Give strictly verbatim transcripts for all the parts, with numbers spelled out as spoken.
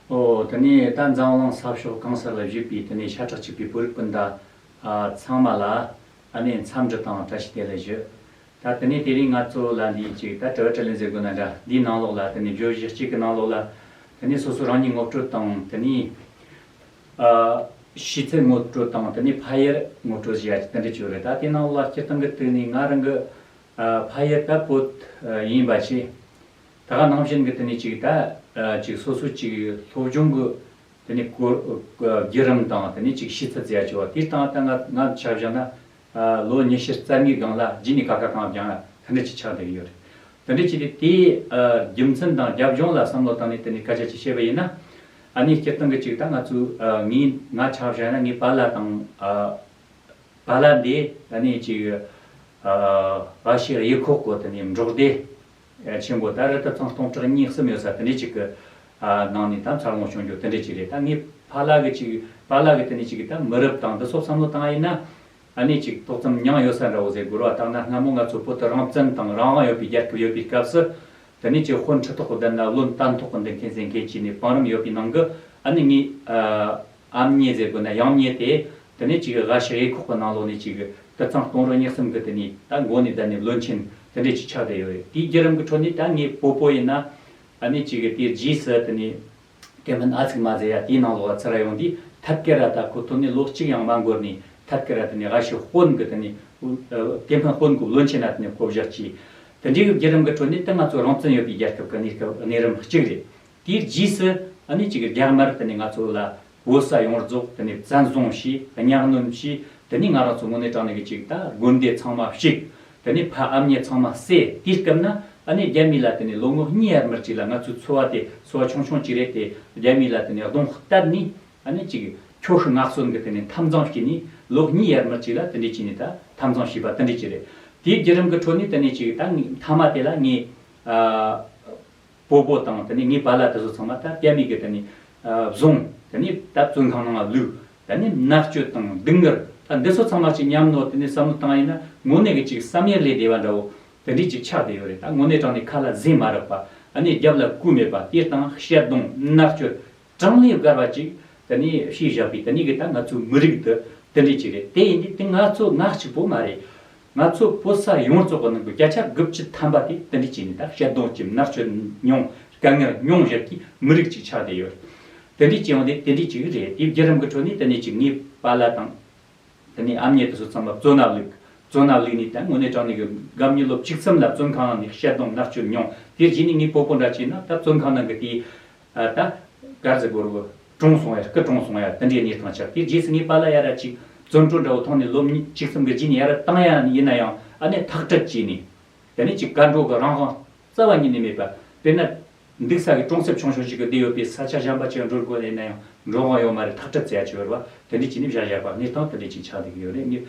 ཨོ། དེ་ནས་ད་འཛམ་གླིང་ས་ཕྱོགས་གང་སར་ལ་བཞུགས་པའི་དེ་ནས་ཤ་ཁྲག་གཅིག་པའི་བོད་རིགས་སྤུན་ཟླ་ཨ་ཚང་མ་ལ་ཨ་ནི་འཚམས་འདྲི་དང་བཀྲ་ཤིས་བདེ་ལེགས་ཞུ། ད་དེ་ནས་དེ་རིང་ང་ཚོ་ལ་འདིའི་ཅིག་ད་དྲི་བ་དྲིས་ལན་ཟེར་དགོས་ན་འདྲ། འདིའི་ནང་ལོགས་ལ་དེ་ནས་བརྗོད་གཞི་གཅིག་གི་ནང་ལོགས་ལ་དེ་ནས་སོ་སོ་རང་ཉིད་ངོ་སྤྲོད་དང་དེ་ནས་ཨ་ཤེས་ཚད་ངོ་སྤྲོད་དང་དེ་ནས་ཕ་ཡུལ་ངོ་སྤྲོད་བྱེད་ཡ་དེ་འདྲ་བྱོས་རེད། ད་དེའི་ནང་ལོགས་ལ་སྤྱིར་བཏང་གི་དེ་ནས་ང་རང་གི་ཨ་ཕ་ཡུལ་ད་བོད་ཨ་ཡིན་པ་བྱས། ད་ག་ནང་བཞིན་གྱི་དེ་ནས་ཅིག་ད་ཨ་ཅིག་སོ་སོ་ཅིག་སློབ་སྦྱོང་གི་དེ་ནས་གོ་བརྒྱུད་རིམ་དང་དེ་ནས་ཅིག་ཤེས་ཚད་ཟེར་ཡ་ཅིག་བ་དེ་དང་ད་ང་ང་ཆ་བཞག་ན་ཨ་ལོ་ཉི་ཤུ་རྩ་ལྔའི་སྒང་ལ་རྗེས་ནས་ཀ་ཁ་གང་སྦྱངས་ཡ་དེ་འདྲ་ཅིག་ཆགས་བསྡད་ཡོད་རེད། དེ་འདྲ་ཅིག་དེ་དེའི་ཨ་རྒྱུ་མཚན་དང་རྒྱབ་ལྗོངས་ལ་བསམ་བློ་བཏང་ནས་དེ་ནས་སྐད་ཆ་ཅིག་བཤད་པ་ཡིན་ན། ཨ་ནི་སྤྱིར་བཏང་གི་ཅིག་ད་ང་ཚོའི་ཨ་ངའི་ང་ཆ་བཞག་ན་ངའི་པཱ་ལགས་དང་ཨ། པཱ་ལགས་འདི་ཨ་ནི་ཅིག་ཨ་ཨ་ཤི་གཡུ་ཁོག་གི་དེ་ནས་འབྲོག་སྡེ་ཆེན་པོ་ད་རེད། ད་ཚང་སྟོང་ཕྲག་གཉིས་གསུམ་ཡོད་ས་དེ་འདྲ་ཅིག་གི་ཨ་ནང་ནས་ད་འཚར་ལོངས་བྱུང་རྒྱུ་དེ་འདྲ་ཅིག་རེད། ད་ངའི་ཕ་ལགས་ཀྱི་ཅིག་པཱ་ལགས་ཀྱི་དེ་ནས་ཅིག་ད་མི་རབས་དང་འདི་སོགས་བསམ་བློ་བཏང་ཡིན་ན་ཨ་ནི་ཅིག་ཏོག་ཙམ་མྱངས་ཡོད་ས་འདྲ་བོ་ཟེར་དགོས་རེད་བ། ད་ན་སྔ་མོ་ང་ཚོ་བོད་དུ་རང་བཙན་དང་རང་དབང་ཡོད་པའི་རྒྱལ་ཁབ་ཡོད་པའི་སྐབས་སུ། དེ་ནས་ཅིག་དཔོན་ཁྲི་ཐོག་གི་བསྡད་ན་བློན་སྟན་ཐོག་གི་འདུག་མཁན་ཟེར་མཁན་གྱི་ནས་བང་རིམ་ཡོད་པའི་ནང་གི་ཨ་ནི་ངའི་ཨ་ཨམ་ཉེ་ཟེར་དགོས་ན་ཡང་ཉེ་དེ་དེ་ནས་ཅིག་སྒ་ཤི་གཡུ་ཁོག་གི་ནང་ལོགས་ནས་ཅིག་དུད་ཚང་སྟོང་ཕྲག་གཉིས་གསུམ་གི་དེ་ནས་ད་མགོ་ནས་བསྡད་ནས་བློན་ཆེན་དེ་འདྲས་ཅིག་ཆགས་བསྡད་ཡོད་རེད། དེའི་བརྒྱུད་རིམ་གྱི་ཁྲོད་ནས་ད་ངའི་སྤོ་སྤོ་ཡིན་ན་ཨ་ནི་ཅིག་དེའི་རྗེས་སུ་དེ་ནས་ཏེ་ཕན་ཨ་ཚིག་མ་ཟེར་ཡ་དེའི་ནང་ལོགས་ཚུར་ར་ཡོང་དུས་ཐད་ཀར་ར་ད་ཁོ་ཐོན་ནས་ལོ་གཅིག་ཡང་མ་འགོར་ནས་ཐད་ཀར་ར་དེ་ནས་སྒ་ཤི་དཔོན་གི་དེ་ནས་ཏེ་ཕན་དཔོན་གི་བློན་ཆེན་ན་དེ་ནས་བསྐོ་བཞག་བྱས། དེ་འདྲའི་གི་བརྒྱུད་རིམ་གྱི་ཁྲོད་ནས་ད་ང་ཚོ་རང་བཙན་ཡོད་པའི་རྒྱལ་ཁབ་ཀྱི་གནས་སྐབས་གནས་རིམ་གཅིག་རེད། དེའི་རྗེས་སུ་ཨ་ནི་གཅིག་གི་རྒྱ་དམར་དེ་ནས་ང་ཚོ་ལ་བོད་ས་ཡོངས་རྫོགས་དེ་ནས་བཙན་བཟུང་བྱས། གཉའ་གནོན་བྱས། དེ་ནས་ང་རང་ཚོ་དངོས་གནས་དྲང་གནས་གི་གཅིག་ད་དགོན་སྡེ་ཚང་མ་བཤིག་དེ་ནས་ཕ་ཨ་མྱེས་ཚང་མ་བསད། དེའི་སྐབས་ན་ཨ་ནི་རྒྱ་མི་ལ་དེ་ནས་ལོ་ངོ་གཉིས་ཡར་མར་གཅིག་ལ་ང་ཚོའི་འཚོ་བ་དེ་འཚོ་བ་ཆུང་ཆུང་གཅིག་རེད་དེ། རྒྱ་མི་ལ་དེ་ནས་གདོང་གཏད་ནས་ཨ་ནི་གཅིག་ཁྱོ་ཤུག་ངག་གསོན་གི་དེ་ནས་འཐབ་འཛིང་བྱས་ནས་ལོ་གཉིས་ཡར་མར་གཅིག་ལ་དེ་འདྲས་བྱས་ནས་ད་འཐབ་འཛིང་བྱས་པ་དེ་འདྲས་ཅིག་རེད། དེའི་བརྒྱུད་རིམ་གྱི་ཁྲོད་ནས་དེ་ནས་གཅིག་ད་མཐའ་མ་དེ་ལ་ངས་ཨ། སྤོ་སྤོ་དང་དེ་ནས་ངའི་པཱ་ལགས་དེ་ཚོ་ཚང་མ་ད་རྒྱ་མི་གིས་དེ་ནས་ཨ་བཟུང་། དེ་ནས་ད་བཙོན་ཁང་ནང་ལ་བླུགས། དེ་ནས་མནར་གཅོད་དང་སྡུག་བསྔལ་ད་འདི་ཚོ་ཚང་མ་ཅིག་མཉམ་ནོར་དེ་ནས་བསམ་བློ་བཏང་ཡིན་ན་དངོས་གནས་ཀྱི་ཅིག་བསམ་ཡས་ལས་བདེ་བ་འདྲ་བོ་དེ་འདྲས་ཅིག་ཆགས་བསྡད་ཡོད་རེད། ད་དངོས་གནས་དྲང་གནས་ཁ་ལ་ཟས་མ་རག་པ། ཨ་ནི་རྒྱབ་ལ་གོས་མེད་པ། དེ་དང་ཤ་རྡུང་མནར་གཅོད་གྲངས་ལས་བརྒལ་བ་ཅིག་དེ་ནས་བྱས་བཞག་པའི་དེ་ནས་གི་ད་ང་ཚོའི་མི་རིགས་འདི་དེ་འདྲས་ཅིག་རེད། དེ་ཡིན་དུས་དེ་ང་ཚོ་ང་གཅིག་པོ་མ་རེད། ང་ཚོ་བོད་ས་ཡོངས་རྫོགས་ཀྱི་ནང་གི་བརྒྱ་ཆ་དགུ་བཅུ་ཐམ་པ་དེ་དེ་འདྲས་བྱས་ནས་ད་ཤ་རྡུང་གི་མནར་གཅོད་མྱོང་དཀའ་ངལ་མྱོང་བཞག་གི་མི་རིགས་ཅིག་ཆགས་བསྡད་ཡོད། དེ་འདྲས་བྱས་ཡོང་དུས་དེ་འདྲས་ཅིག་རེད། དེའི་བརྒྱུད་རིམ་གྱི་ཁྲོད་ནས་དེ་ནས་ཅིག་ངའི་པཱ་ལགས་དང་དེ་ནས་ཨ་མྱེས་དེ་ཚོ་ཚང་མ་བཙོན་ན་བླུགས། བཙོན་ན་བླུགས་ནས་ད་དངོས་གནས་དྲང་གནས་ཀྱི་རྒན་མོའི་ལོ་བཅུ་གསུམ་ལ་བཙོན་ཁང་ནང་ནས་ཤ་རྡུང་མནར་གཅོད་མྱོང་། དེའི་རྗེས་ནས་ངའི་སྤོ་སྤོ་འདྲ་བྱས་ན་ད་བཙོན་ཁང་ནང་གི་དེའི་ཨ་ད་ག་རེ་ཟེར་དགོས་རེད། གྲོངས་སོང་ཡ། སྐུ་གྲོངས་སོང་ཡ། དེ་འདྲའི་གནས་སྟངས་ཆགས། དེའི་རྗེས་སུ་ངའི་པཱ་ལགས་ཡ་ར་ཅིག་བཙོན་གྲོལ་འདྲ་བོ་ཐོན་ནས་ལོ་གཅིག་གསུམ་གྱི་རྗེས་ནས་ཡ་ར་བཏང་ཡ་ཡིན་ན་ཡང་ཨ་ནི་ཐག་གྲབས་བྱས་ནས་དེ་ནས་ཅིག་གར་འགྲོ་གི་རང་དབང་རྩ་བ་ཉིད་ནས་མེད་པ། དཔེར་ན་འདུག་ས་གི་གྲོང་གསེབ་ཆུང་ཆུང་ཞིག་གི་བསྡད་ཡོད་པའི་ས་ཆ་གཞན་པ་ཅིག་འགྲོ་དགོས་ཡིན་ན་ཡང་འགྲོ་དབང་ཡོད་མ་རེད། ཐག་གྲབས་བྱས་ཡ་ཅིག་ཡོད་རེད་བ། དེ་འདྲ་བྱས་ནས་བཞག་བཞག་པ་གནས་སྟངས་དེ་འདྲ་ཅིག་ཆགས་བསྡད་ཀྱི་ཡོད་རེད། ངས་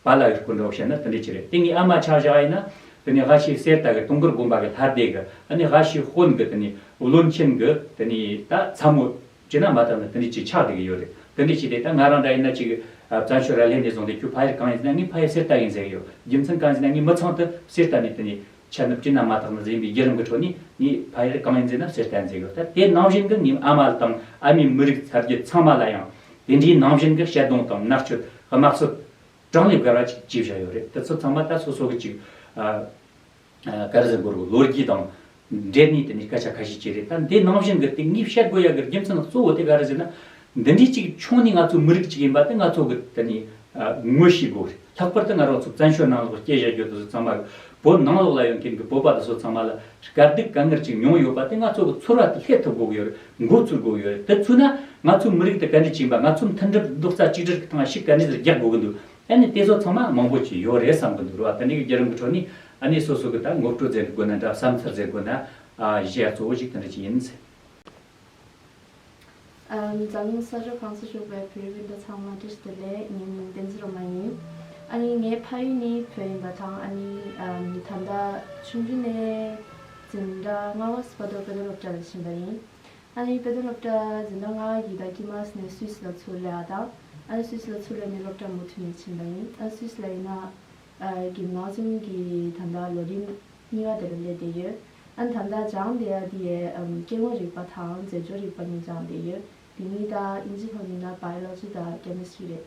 པཱ་ལགས་ཀྱི་སྐོར་འདྲ་བོ་བཤད་ན་དེ་འདྲ་ཅིག་རེད། དེ་ངའི་ཨ་མ་ཆ་བཞག་ཡིན་ན་དེ་ནས་སྒ་ཤི་གསེར་རྟ་གི་དུང་དཀར་དགོན་པ་གི་ལྷ་སྡེ་གི་ཨ་ནི་སྒ་ཤི་དཔོན་གི་དེ་ནས་བློན་ཆེན་གི་དེ་ནས་ད་ཚ་མོ་བྱས་ན་མ་དག་ན་དེ་འདྲ་ཅིག་ཆགས་བསྡད་ཀྱི་ཡོད་རེད། དེ་འདྲ་ཅིག་རེད། ད་ང་རང་འདྲ་ཡིན་ན་ཅིག་ཨ་བཙན་བྱོལ་ར་སླེབས་ནས་བཟུང་སྟེ་ཁྱོད་ཕ་ཡུལ་གང་ཡིན་ཟེར་ན་ངའི་ཕ་ཡུལ་གསེར་རྟ་ཡིན་ཟེར་གི་ཡོད། རྒྱུ་མཚན་གང་ཡིན་ཟེར་ན་ངའི་མི་ཚང་དུ་གསེར་རྟ་ནས་དེ་ནས་ཆ་ནུབ་ཅི་ན་མ་དག་ན་ཟིན་པའི་བརྒྱུད་རིམ་གྱི་ཁྲོད་ནས་ངའི་ཕ་ཡུལ་གང་ཡིན་ཟེར་ན་གསེར་རྟ་ཡིན་ཟེར་གི་ཡོད། ད་དེ་ནང་བཞིན་གྱི་ངའི་ཨ་མ་དང་ཨ་མའི་མི་རིགས་ཚ་རྒྱུད་ཚང་མ་ལ་ཡང་དེ་འདྲའི་ནང་བཞིན་གྱི་དཔྱད་གདོང་དང་མནར་གཅོད་དམར་གསོད་གྲངས་ལས་བརྒལ་བ་ཅིག་བྱས་བཞག་ཡོད་རེད། དེ་ཚོ་ཚང་མ་ད་སོ་སོ་གི་ཅིག་ཨ། ཨ་ག་རེ་ཟེར་དགོས་རེད། ལོ་རྒྱུས་དང་འབྲེལ་ནས་དེ་ནས་སྐད་ཆ་ཁ་ཤས་ཅིག་རེད། ད་འདི་ནང་བཞིན་གྱི་དེ་ངས་བཤད་དགོས་ཡ་གི་རྒྱུ་མཚན་གཙོ་བོ་དེ་ག་རེ་ཟེར་ན། འདི་འདྲའི་ཅིག་བྱུང་ནས་ང་ཚོ་མི་རིགས་ཅིག་ཡིན་པ་དེ་ང་ཚོ་གི་དེ་ནས་ཨ་ངོ་ཤེས་དགོས་རེད། ལྷག་པར་དུ་ང་རང་ཚོ་བཙན་བྱོལ་ནང་ལོགས་སྐྱེས་བཞག་རྒྱུ་དེ་ཚོ་ཚང་མ་གི་བོད་ནང་ལོགས་ལ་ཡོད་མཁན་གྱི་བོད་པ་དེ་ཚོ་ཚང་མ་ལ་དཀའ་སྡུག་དཀའ་ངལ་ཅིག་མྱོང་ཡོད་པ་དེ་ང་ཚོ་གི་ཚོར་བ་དེ་སླེབས་ཐུབ་དགོས་ཀྱི་ཡོད་རེད། མགོ་ཚོས་དགོས་ཀྱི་ཡོད་རེད། དེ་ཚོས་ན་ང་ཚོའི་མི་རིགས་དེ་ག་འདྲ་ཅིག་ཡིན་པ། ང་ཚོའི་མཐུན་སྒྲིལ་རྡོག་རྩ་གཅིག་སྒྲིལ་གྱི་ཐོག་ནས་ཤུགས་ག་འདྲ་ཟིག་རྒྱག་དགོས་ཀྱི་འདུག་ཨ་ནི་དེ་ཚོ་ཚང་མ་མང་པོ་ཅིག་ཡོད་རེད་བསམ་གི་འདུག་རེད་བ། དེ་འདྲའི་གི་བརྒྱུད་རིམ་གྱི་ཁྲོད་ནས་ཨ་ནི་སོ་སོ་གི་ད་ངོ་སྤྲོད་ཟེར་དགོས་ན་འདྲ། བསམ་ཚུལ་ཟེར་དགོས་ན་ཨ་གཞི་ཡ་གཙོ་བོ་ཞིག་དེ་འདྲ་ཅིག་ཡིན་ཟེར། ཨམ། འཛམ་གླིང་ས་ཕྱོགས་གང་སར་བཞུགས་པའི་བོད་རིགས་སྤུན་ཟླ་ཚང་མ་བཀྲ་ཤིས་བདེ་ལེགས། ངའི་མིང་བསྟན་འཛིན་སྒྲོལ་མ་ཡིན། ཨ་ནི་ངའི་ཕ་ཡུལ་ནི་བོད་ཡིན་པ་དང་། ཨ་ནི་ཨམ་ད་ལྟ་ཆུང་དུས་ནས་འཛིན་གྲྭ་ལྔ་པ་བར་དུ་དཔེ་སྟོན་སློབ་གྲྭ་ལ་ཕྱིན་པ་ཡིན། ཨ་ནི་དཔེ་སྟོན་སློབ་གྲྭ་འཛིན་གྲྭ་ལྔ་པ་ཡི་ད་དཀྱིལ་མ་ནས་སུད་སི་ལ་ཚུར་སླེབས་པ་དང་། ཨ་ནི་སུད་སི་ལ་ཚུར་སླེབས་ནས་སློབ་གྲྭ་མུ་མཐུད་ནས་ཕྱིན་པ་ཡིན། ཨ་སུད་སི་ལ་ཡིན་ན་ཨ་གིམ་ནཱ་ཛིམ་གྱི་ད་ལྟ་ལོ་རིམ་གཉིས་པ་དེ་ལ་སླེབས་བསྡད་ཡོད། ཨ་ནི་ད་ལྟ་སྦྱངས་བསྡད་ཡ་དེ་ཡས་ཨམ་སྐྱེ་དངོས་རིག་པ་དང་རྫས་སྦྱོར་རིག་པ་གཉིས་སྦྱངས་བསྡད་ཡོད། དེ་གཉིས་ད་ཨིན་ཇི་ཐོག་ཡིན་ན་Biology དང་Chemistry རེད།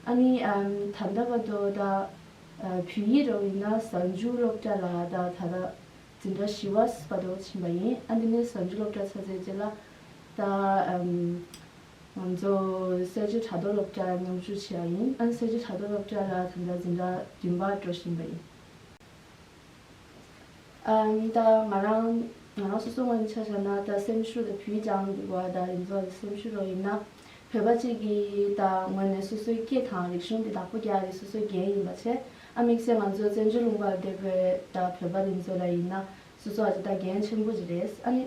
ཨ་ནི་ཨམ་ད་ལྟ་བར་དུ་ད་ཨ་བོད་ཡིག་རོགས་ཡིན་ན་གཟའ་མཇུག་སློབ་གྲྭ་ལ་ད་ད་ལྟ་འཛིན་གྲྭ་བཞི་པ་བར་དུ་ཕྱིན་པ་ཡིན། ཨ་འདི་ནས་གཟའ་མཇུག་སློབ་གྲྭ་ཚར་ཚར་རྗེས་ལ་ད་ཨམ་ང་ཚོ་གསར་བརྗེ་དྲ་ཐོག་སློབ་གྲྭར་མཉམ་ཞུགས་བྱས་པ་ཡིན། ཨ་ནི་གསར་བརྗེ་དྲ་ཐོག་སློབ་གྲྭ་ལ་ད་ལྟ་འཛིན་གྲྭ་བདུན་པར་འགྲོ་བཞིན་པ་ཡིན། ཨ་ནི་ད་ང་རང་ང་རང་སོ་སོའི་ངོས་ནས་ཆ་བཞག་ན་ད་སེམས་ཤུགས་དང་བོད་ཡིག་སྦྱང་དགོས་པ་དང་དེ་ཚོ་ལ་སེམས་ཤུགས་རོགས་ཡིན་ན། བོད་པ་གཅིག་གིས་ད་ངོས་ནས་སོ་སོའི་སྐད་དང་རིག་གཞུང་དེ་བདག་པོ་རྒྱག་ཡ་དེ་སོ་སོའི་འགན་ཡིན་པ་བྱས། ཨ་དམིགས་བསལ་ང་ཚོ་བཙན་བྱོལ་ལུང་པར་བསྡད་པའི་ད་བོད་པ་དེ་ཚོ་ལ་ཡིན་ན་སོ་སོ་ཨ་ཅེ་ད་འགན་ཆེན་པོ་ཅིག་རེད། ཨ་ནི།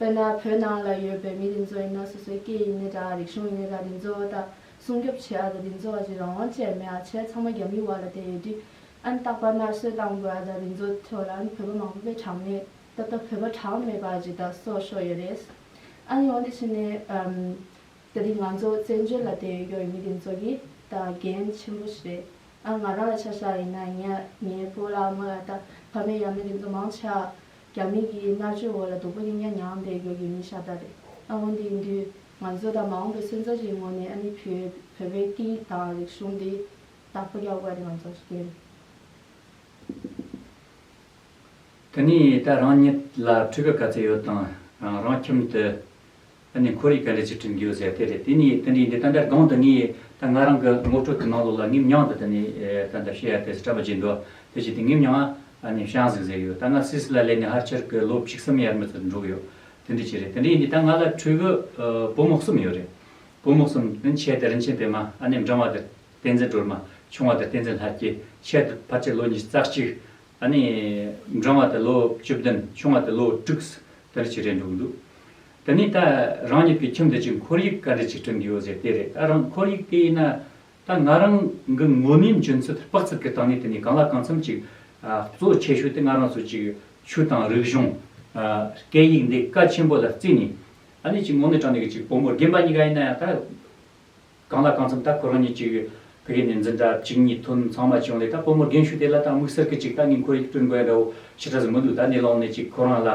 དཔེར་ན་བོད་ནང་ལ་ཡོད་པའི་མི་དེ་ཚོ་ཡིན་ན་སོ་སོའི་སྐད་ཡིན་ནའི་འདྲ་རིག་གཞུང་ཡིན་ནའི་འདྲ་དེ་ཚོ་ད་སྲུང་སྐྱོབ་བྱེད་ཡ་ད་དེ་ཚོ་ཨ་ཅེ་རང་དབང་ཅན་མེད་ཨ་བྱས་ཚང་མ་རྒྱ་མིའི་འོག་ལ་བསྡད་ཡོད་དུས། ཨ་ནི་རྟག་པར་མནར་གསོད་བཏང་དགོས་ཡ་ད་དེ་ཚོ་ཐོག་ལ་ཨ་ནི་བོད་པ་མང་པོ་དཔེ་གྲངས་མེད་ད་ལྟ་བོད་པ་གྲངས་མེད་པ་ཅིག་ད་སྲོག་ཤོར་ཡོད་རེད། ཨ་ནི་འོན་ཏེ་ཕྱིན་ནས་ཨམ། ད་དེ་ང་ཚོ་བཙན་བྱོལ་ལ་བསྡད་ཡོད་ཀྱི་མི་དེ་ཚོ་གི་ད་འགན་ཆེན་པོ་ཞིག་རེད། ཨ་ང་རང་ལ་ཆ་བཞག་ཡིན་ན་ངས་ངའི་སྤོ་ལགས་རྨོ་ལགས་ད་ཕ་མེས་ཡང་མེས་དེ་ཚོ་མང་ཆེ་བ་རྒྱ་མི་གི་མནར་གཅོད་འོག་ལ་སྡུག་པོ་སྙིང་རྗེ་མྱངས་བསྡད་ཡོད་ཀྱི་མི་ཤ་སྟག་རེད། ཨ་འོན་ཏེ་ཡིན་དུས་ང་ཚོ་ད་མ་འོངས་པའི་སོན་རྩ་ཅིག་ངོས་ནས་ཨ་ནི་བོད་བོད་པའི་སྐད་ཡིག་དང་རིག་གཞུང་དེ་བདག་པོ་རྒྱག་དགོས་རེད་ང་ཚོ་ཞིག་ཡོད། དེ་ནས་ད་རང་ཉིད་ལ་ཕྲུ་གུ་ག་ཚོད་ཡོད་དང་རང་རང་ཁྱིམ་དུ་ཨ་ནི་ཁོར་ཡུག་ག་འདྲ་ཅིག་བསྐྲུན་གྱི་ཡོད་ཟེར་དེ་རེད། དེ་ནས་དེ་འདྲའི་འདི་ད་ལྟ་སྒང་དུ་ངས་ད་ང་རང་གི་ངོ་སྤྲོད་ཀྱི་ནང་ལོགས་ལ་ངའི་མྱིང་དུ་དེ་ནས་ད་ལྟ་བཤད་ཡ་དེ་སྐྲ་པ་ཅིག་འདུག་དེ་བཞིན་དེ་ངའི་མྱིང་ཨ་ནི་ཤང་ཟིག་ཟེར་ཡོད། ད་ང་སུད་སི་ལ་སླེབས་ནས་ཕལ་ཆེར་གི་ལོ་བཅུ་གསུམ་ཡར་མར་ཙམ་འགྲོ་གི་ཡོད། དེ་འདྲ་ཅིག་རེད། དེ་འདྲ་ཡིན་དུས་ད་ང་ལ་ཕྲུ་གུ་བུ་མོ་གསུམ་ཡོད་རེད། བུ་མོ་གསུམ་ནི་ཆེ་དེ་རིན་ཆེན་པད་མ། ཨ་ནི་འབྲིང་བ་དེ་བསྟན་འཛིན་སྒྲོལ་མ། ཆུང་བ་དེ་བསྟན་འཛིན་ལྷ་སྐྱིད། ཆེ་དེ་ཕལ་ཆེར་ལོ་ཉི་ཤུ་རྩ་གཅིག་ཨ་ནི་འབྲིང་བ་དེ་ལོ་བཅུ་བདུན། ཆུང་བ་དེ་ལོ་དྲུག་དེ་འདྲ་ཅིག་རེད་འགྲོ་གི་འདུག་དེ་ནས་ད་རང་ཉིད་ཀྱི་ཁྱིམ་དུ་ཅིག་ཁོར་ཡུག་ག་འདྲ་ཅིག་བསྐྲུན་གྱི་ཡོད་ཟེར་དེ་རེད། ད་རང་ཁོར་ཡུག་དེ་ཡིན་ན་ད་ང་རང་གི་ངོ་མའི་འཇོན་ཚོད་དཔག་ཚད་ཀྱི་སྟེང་ནས་དེ་ནས་གང་ལ་གང་འཚམ་ཅིག་ཨ་གཙོ་ཆེ་ཤོས་དེ་ང་རང་ཚོ་ཅིག་ཆོས་དང་རིག་གཞུང་ཨ་སྐད་ཡིག་འདི་གལ་ཆེན་པོ་ལ་བརྩིས་ནས་ཨ་ནི་ཅིག་དངོས་གནས་དྲང་གནས་ཀྱི་ཅིག་བུ་མོ་རྒན་པ་གཉིས་ཀ་ཡིན་ན་ཡང་ད། གང་ལ་གང་འཚམ་ད་ཁོ་རང་ཉིད་ཅིག་ཕ་གི་ནས་འཛིན་གྲྭ་བཅུ་གཉིས་ཐོན་ཚང་མ་བྱུང་ལས་ད་བུ་མོ་རྒན་ཤོས་དེ་ལ་ད་དམིགས་བསལ་གྱི་ཅིག་ད་ངས་ཁོར་ཡུག་བསྐྲུན་དགོས་ཡ་འདྲ་བོ་ཞེ་དྲག་ཟིག་མི་འདུག་ད་ནས་ལོང་ནས་ཅིག་ཁོ་རང་ལ་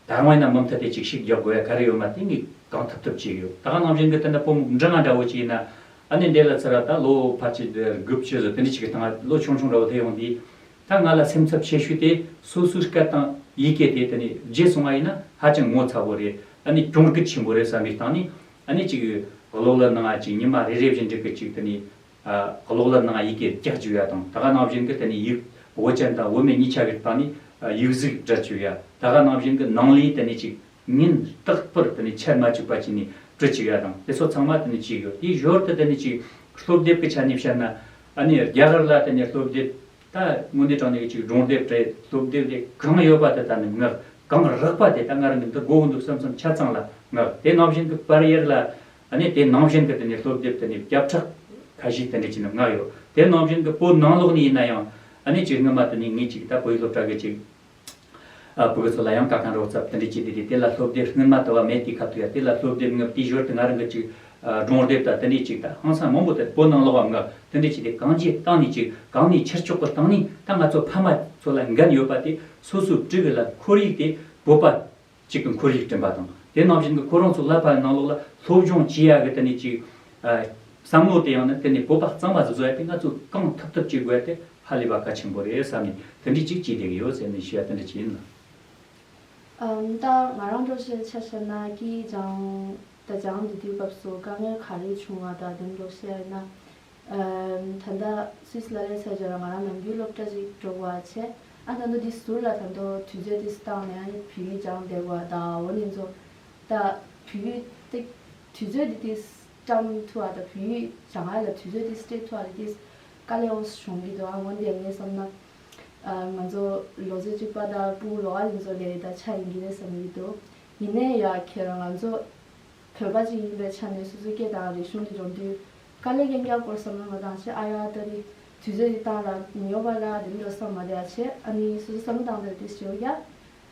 ད་རུང་ཡིན་ན་མུ་མཐུད་དེ་ཅིག་ཤུགས་རྒྱག་དགོས་ཡ་ག་རེ་ཡོད་མ་དེ་ངས་གང་ཐུབ་ཐུབ་བྱས་ཡོད། ད་ག་ནང་བཞིན་གྱི་དེ་འདྲ་བུ་མོ་འབྲིང་ང་འདྲ་བོ་ཅིག་ཡིན་ན་ཨ་ནི་འདྲེ་ལ་ཚུར་ད་ལོ་ཕལ་ཆེར་དགུ་བཅུ་ཟིག་དེ་འདྲ་ཅིག་གི་སྟེང་ལོ་ཆུང་ཆུང་འདྲ་བོ་དེ་ཡོང་དུས། ད་ང་ལ་སེམས་འཚབ་ཆེ་ཤོས་དེ་སོ་སོའི་སྐད་དང་ཡི་གེ་དེ་དེ་ནས་བརྗེད་སོང་བ་ཡིན་ན་ཧ་ཅང་ངོ་ཚ་བོ་རེད། ཨ་ནི་གྱོང་གུད་ཆེན་པོ་རེད་བསམ་པའི་སྟེང་ནས་ཨ་ནི་ཅིག་གློག་ཀླད་ནང་ཅིག་ཉི་མ་རེ་རེ་བཞིན་འགྲིག་གི་ཅིག་དེ་ནས་ཨ་གློག་ཀླད་ནང་ཡི་གེ་རྒྱག་བཅུག་ཡ་དང་། ད་ག་ནང་བཞིན་གི་དེ་ནས་ཡིག་བོད་ཅན་དང་བོད་སྨན་གཉིས་ཆ་གི་སྟེང་ནས་ཨ་ཡིག་གཟུགས་འབྲི་བཅུག་ཡ། ད་ག་ནང་བཞིན་གི་ནང་ལས་དེ་ནས་ཅིག་ཉིན་རྟག་པར་དེ་ནས་ཆད་མ་བཅུག་པ་བྱས་ནས་འབྲི་བཅུག་ཡ་དང་དེ་ཚོ་ཚང་མ་དེ་ནས་བྱས་ཡོད། དེའི་ཞོར་དུ་དེ་ནས་ཅིག་སློབ་དེབ་ཀྱི་ཆ་ནས་བཤད་ན་ཨ་ནི་རྒྱ་གར་ལ་དེ་ནས་སློབ་དེབ་ད་དངོས་གནས་དྲང་གནས་ཀྱི་ཅིག་སྒྲུང་དེབ་རེད། སློབ་དེབ་དེ་གང་ཡོད་པ་དེ་ད་ནི་མངགས། གང་རག་པ་དེ་ད་ང་རང་གི་འདི་དགོས་ཀྱི་འདུག་བསམ་བསམ་ཆ་ཚང་ལ་མངགས། དེ་ནང་བཞིན་གྱི་པར་ཡར་ལ་ཨ་ནི་དེ་ནང་བཞིན་གྱི་དེ་ནས་སློབ་དེབ་དེ་ནས་བརྒྱ་ཕྲག་ཁ་ཤས་དེ་འདྲ་བྱས་ནས་མངགས་ཡོད། དེ་ནང་བཞིན་གྱི་བོད་ནང་ལོགས་ནས་ཡིན་ན་ཡང་ཨ་ནི་ཅིག་སྔོན་མ་དེ་ནས་ངས་ཅིག་ད་བོད་ཡིག་སློབ་གྲྭ་གི་ཅིག་ཨ་བུ་གུ་ཚོ་ལ་ཡང་དཀའ་ཁག་འདྲ་བོ་བརྩམས་དེ་འདྲ་བྱས་ཏེ་དེ་དེ་ལ་སློབ་དེབ་སྔོན་མ་དུ་བ་མེད་དེ་ཁ་ཐུག་ཡ་དེ་ལ་སློབ་དེབ་མངགས། དེའི་ཞོར་དུ་ང་རང་གི་ཅིག་ཨ་སྒྲུང་དེབ་དང་དེ་འདྲ་ཅིག་ད་ཧང་སང་མང་པོ་དེ་བོད་ནང་ལོགས་བ་མངགས། དེ་འདྲ་བྱས་ཏེ་གང་ཅི་བཏང་ནས་ཅིག་གང་ནས་ཁྱེར་ཆོག་གི་སྟེང་ནས་ད་ང་ཚོ་ཕ་མ་ཚོ་ལ་འགན་ཡོད་པ་དེ་སོ་སོའི་ཕྲུ་གུ་ལ་ཁོར་ཡུག་དེ་བོད་པ་གཅིག་གི་ཁོར་ཡུག་བསྐྲུན་པ་དང་། དེ་ནང་བཞིན་གྱི་ཁོ་རང་ཚོ་ལ་ཕ་ནང་ལོགས་ལ་སློབ་སྦྱོང་བྱེད་ཡ་གི་དེ་ནས་ཅིག་ཨ་བསམ་བློ་དེ་ཡང་ནི་དེ་ནས་བོད་པ་གཙང་མ་ཟིག་བཟོ་ཡ་དེ་ང་ཚོས་གང་ཐུབ་ཐུབ་བྱེད་དགོས་ཡ་དེ་ཧ་ལས་པ་གལ་ཆེན་པོ་རེད་བསམ་ནས་དེ་འདྲའི་ཅིག་བྱས་བསྡད་ཀྱི་ཡོད་ཟེར་ནས་ཞུ་ཡ་དེ་འདྲ་ཅིག་ཡིན་ལ། ཨམ་ད་ང་རང་འགྲོ་བཤད་ཆ་བཤད་ན་སྐད་སྦྱང་ད་སྦྱང་བསྡད་དུས་སྐབས་སུ་དཀའ་ངལ་ག་རེ་བྱུང་བ་ད་དེ་འགྲོ་བཤད་ཡིན་ན། ཨམ་ད་ལྟ་སུད་སི་ལ་སླེབས་ཚར་རྗེས་ལ་ང་རང་ནམ་རྒྱུན་སློབ་གྲྭ་ཅིག་འགྲོ་དགོས་པ་བྱས། ཨ་ད་ལྟ་འདི་ཟུར་ལ་ད་ལྟ་དུས་ཚོད་དེ་བཏང་ནས་ཨ་ནི་བོད་ཡིག་སྦྱང་བསྡད་དགོས་པ་ད་འོ་ནི་ཚོ་ད་བོད་ཡིག་དེ་དུས་ཚོད་དེ་དེ་བཀྲམ་ཐུབ་པ་ད་བོད་ཡིག་སྦྱང་ཡ་ལ་དུས་ཚོད་དེ་སྤྲད་ཐུབ་པ་དེ་དེ་དཀའ་ལས་འོ་བྱུང་གི་འདུག་ཨ་འོན་ཏེ་ངས་བསམ་ན་ཨ་ང་ཚོ་ལོ་ཚོད་གཅིག་པ་ད་སྤུ་གུ་ལོ་ཨ་དེ་ཚོ་ལས་ད་ཆ་ཡིན་གྱི་རེད་བསམ་གྱི་འདུག་ཡིན་ནའི་ཡ་ཁྱེད་རང་ང་ཚོ་བོད་པ་ཅིག་ཡིན་པའི་ཆ་ནས་སོ་སོའི་སྐད་དང་རིག་གཞུང་དེ་སྦྱོང་དུས་དཀའ་ལས་རྐྱང་རྐྱང་སྐོར་བསམ་བློ་མ་བཏང་བྱས། ཨ་ཡ་ད་རེས་དུས་ཚོད་འདི་བཏང་ལ་ཉོ་བ་ལ་དེ་འདྲ་བསམ་མ་བསྡད་བྱས། ཨ་ནི་སོ་སོ་བསམ་བློ་བཏང་དེ་དེ་ཞེའུ་ཡ།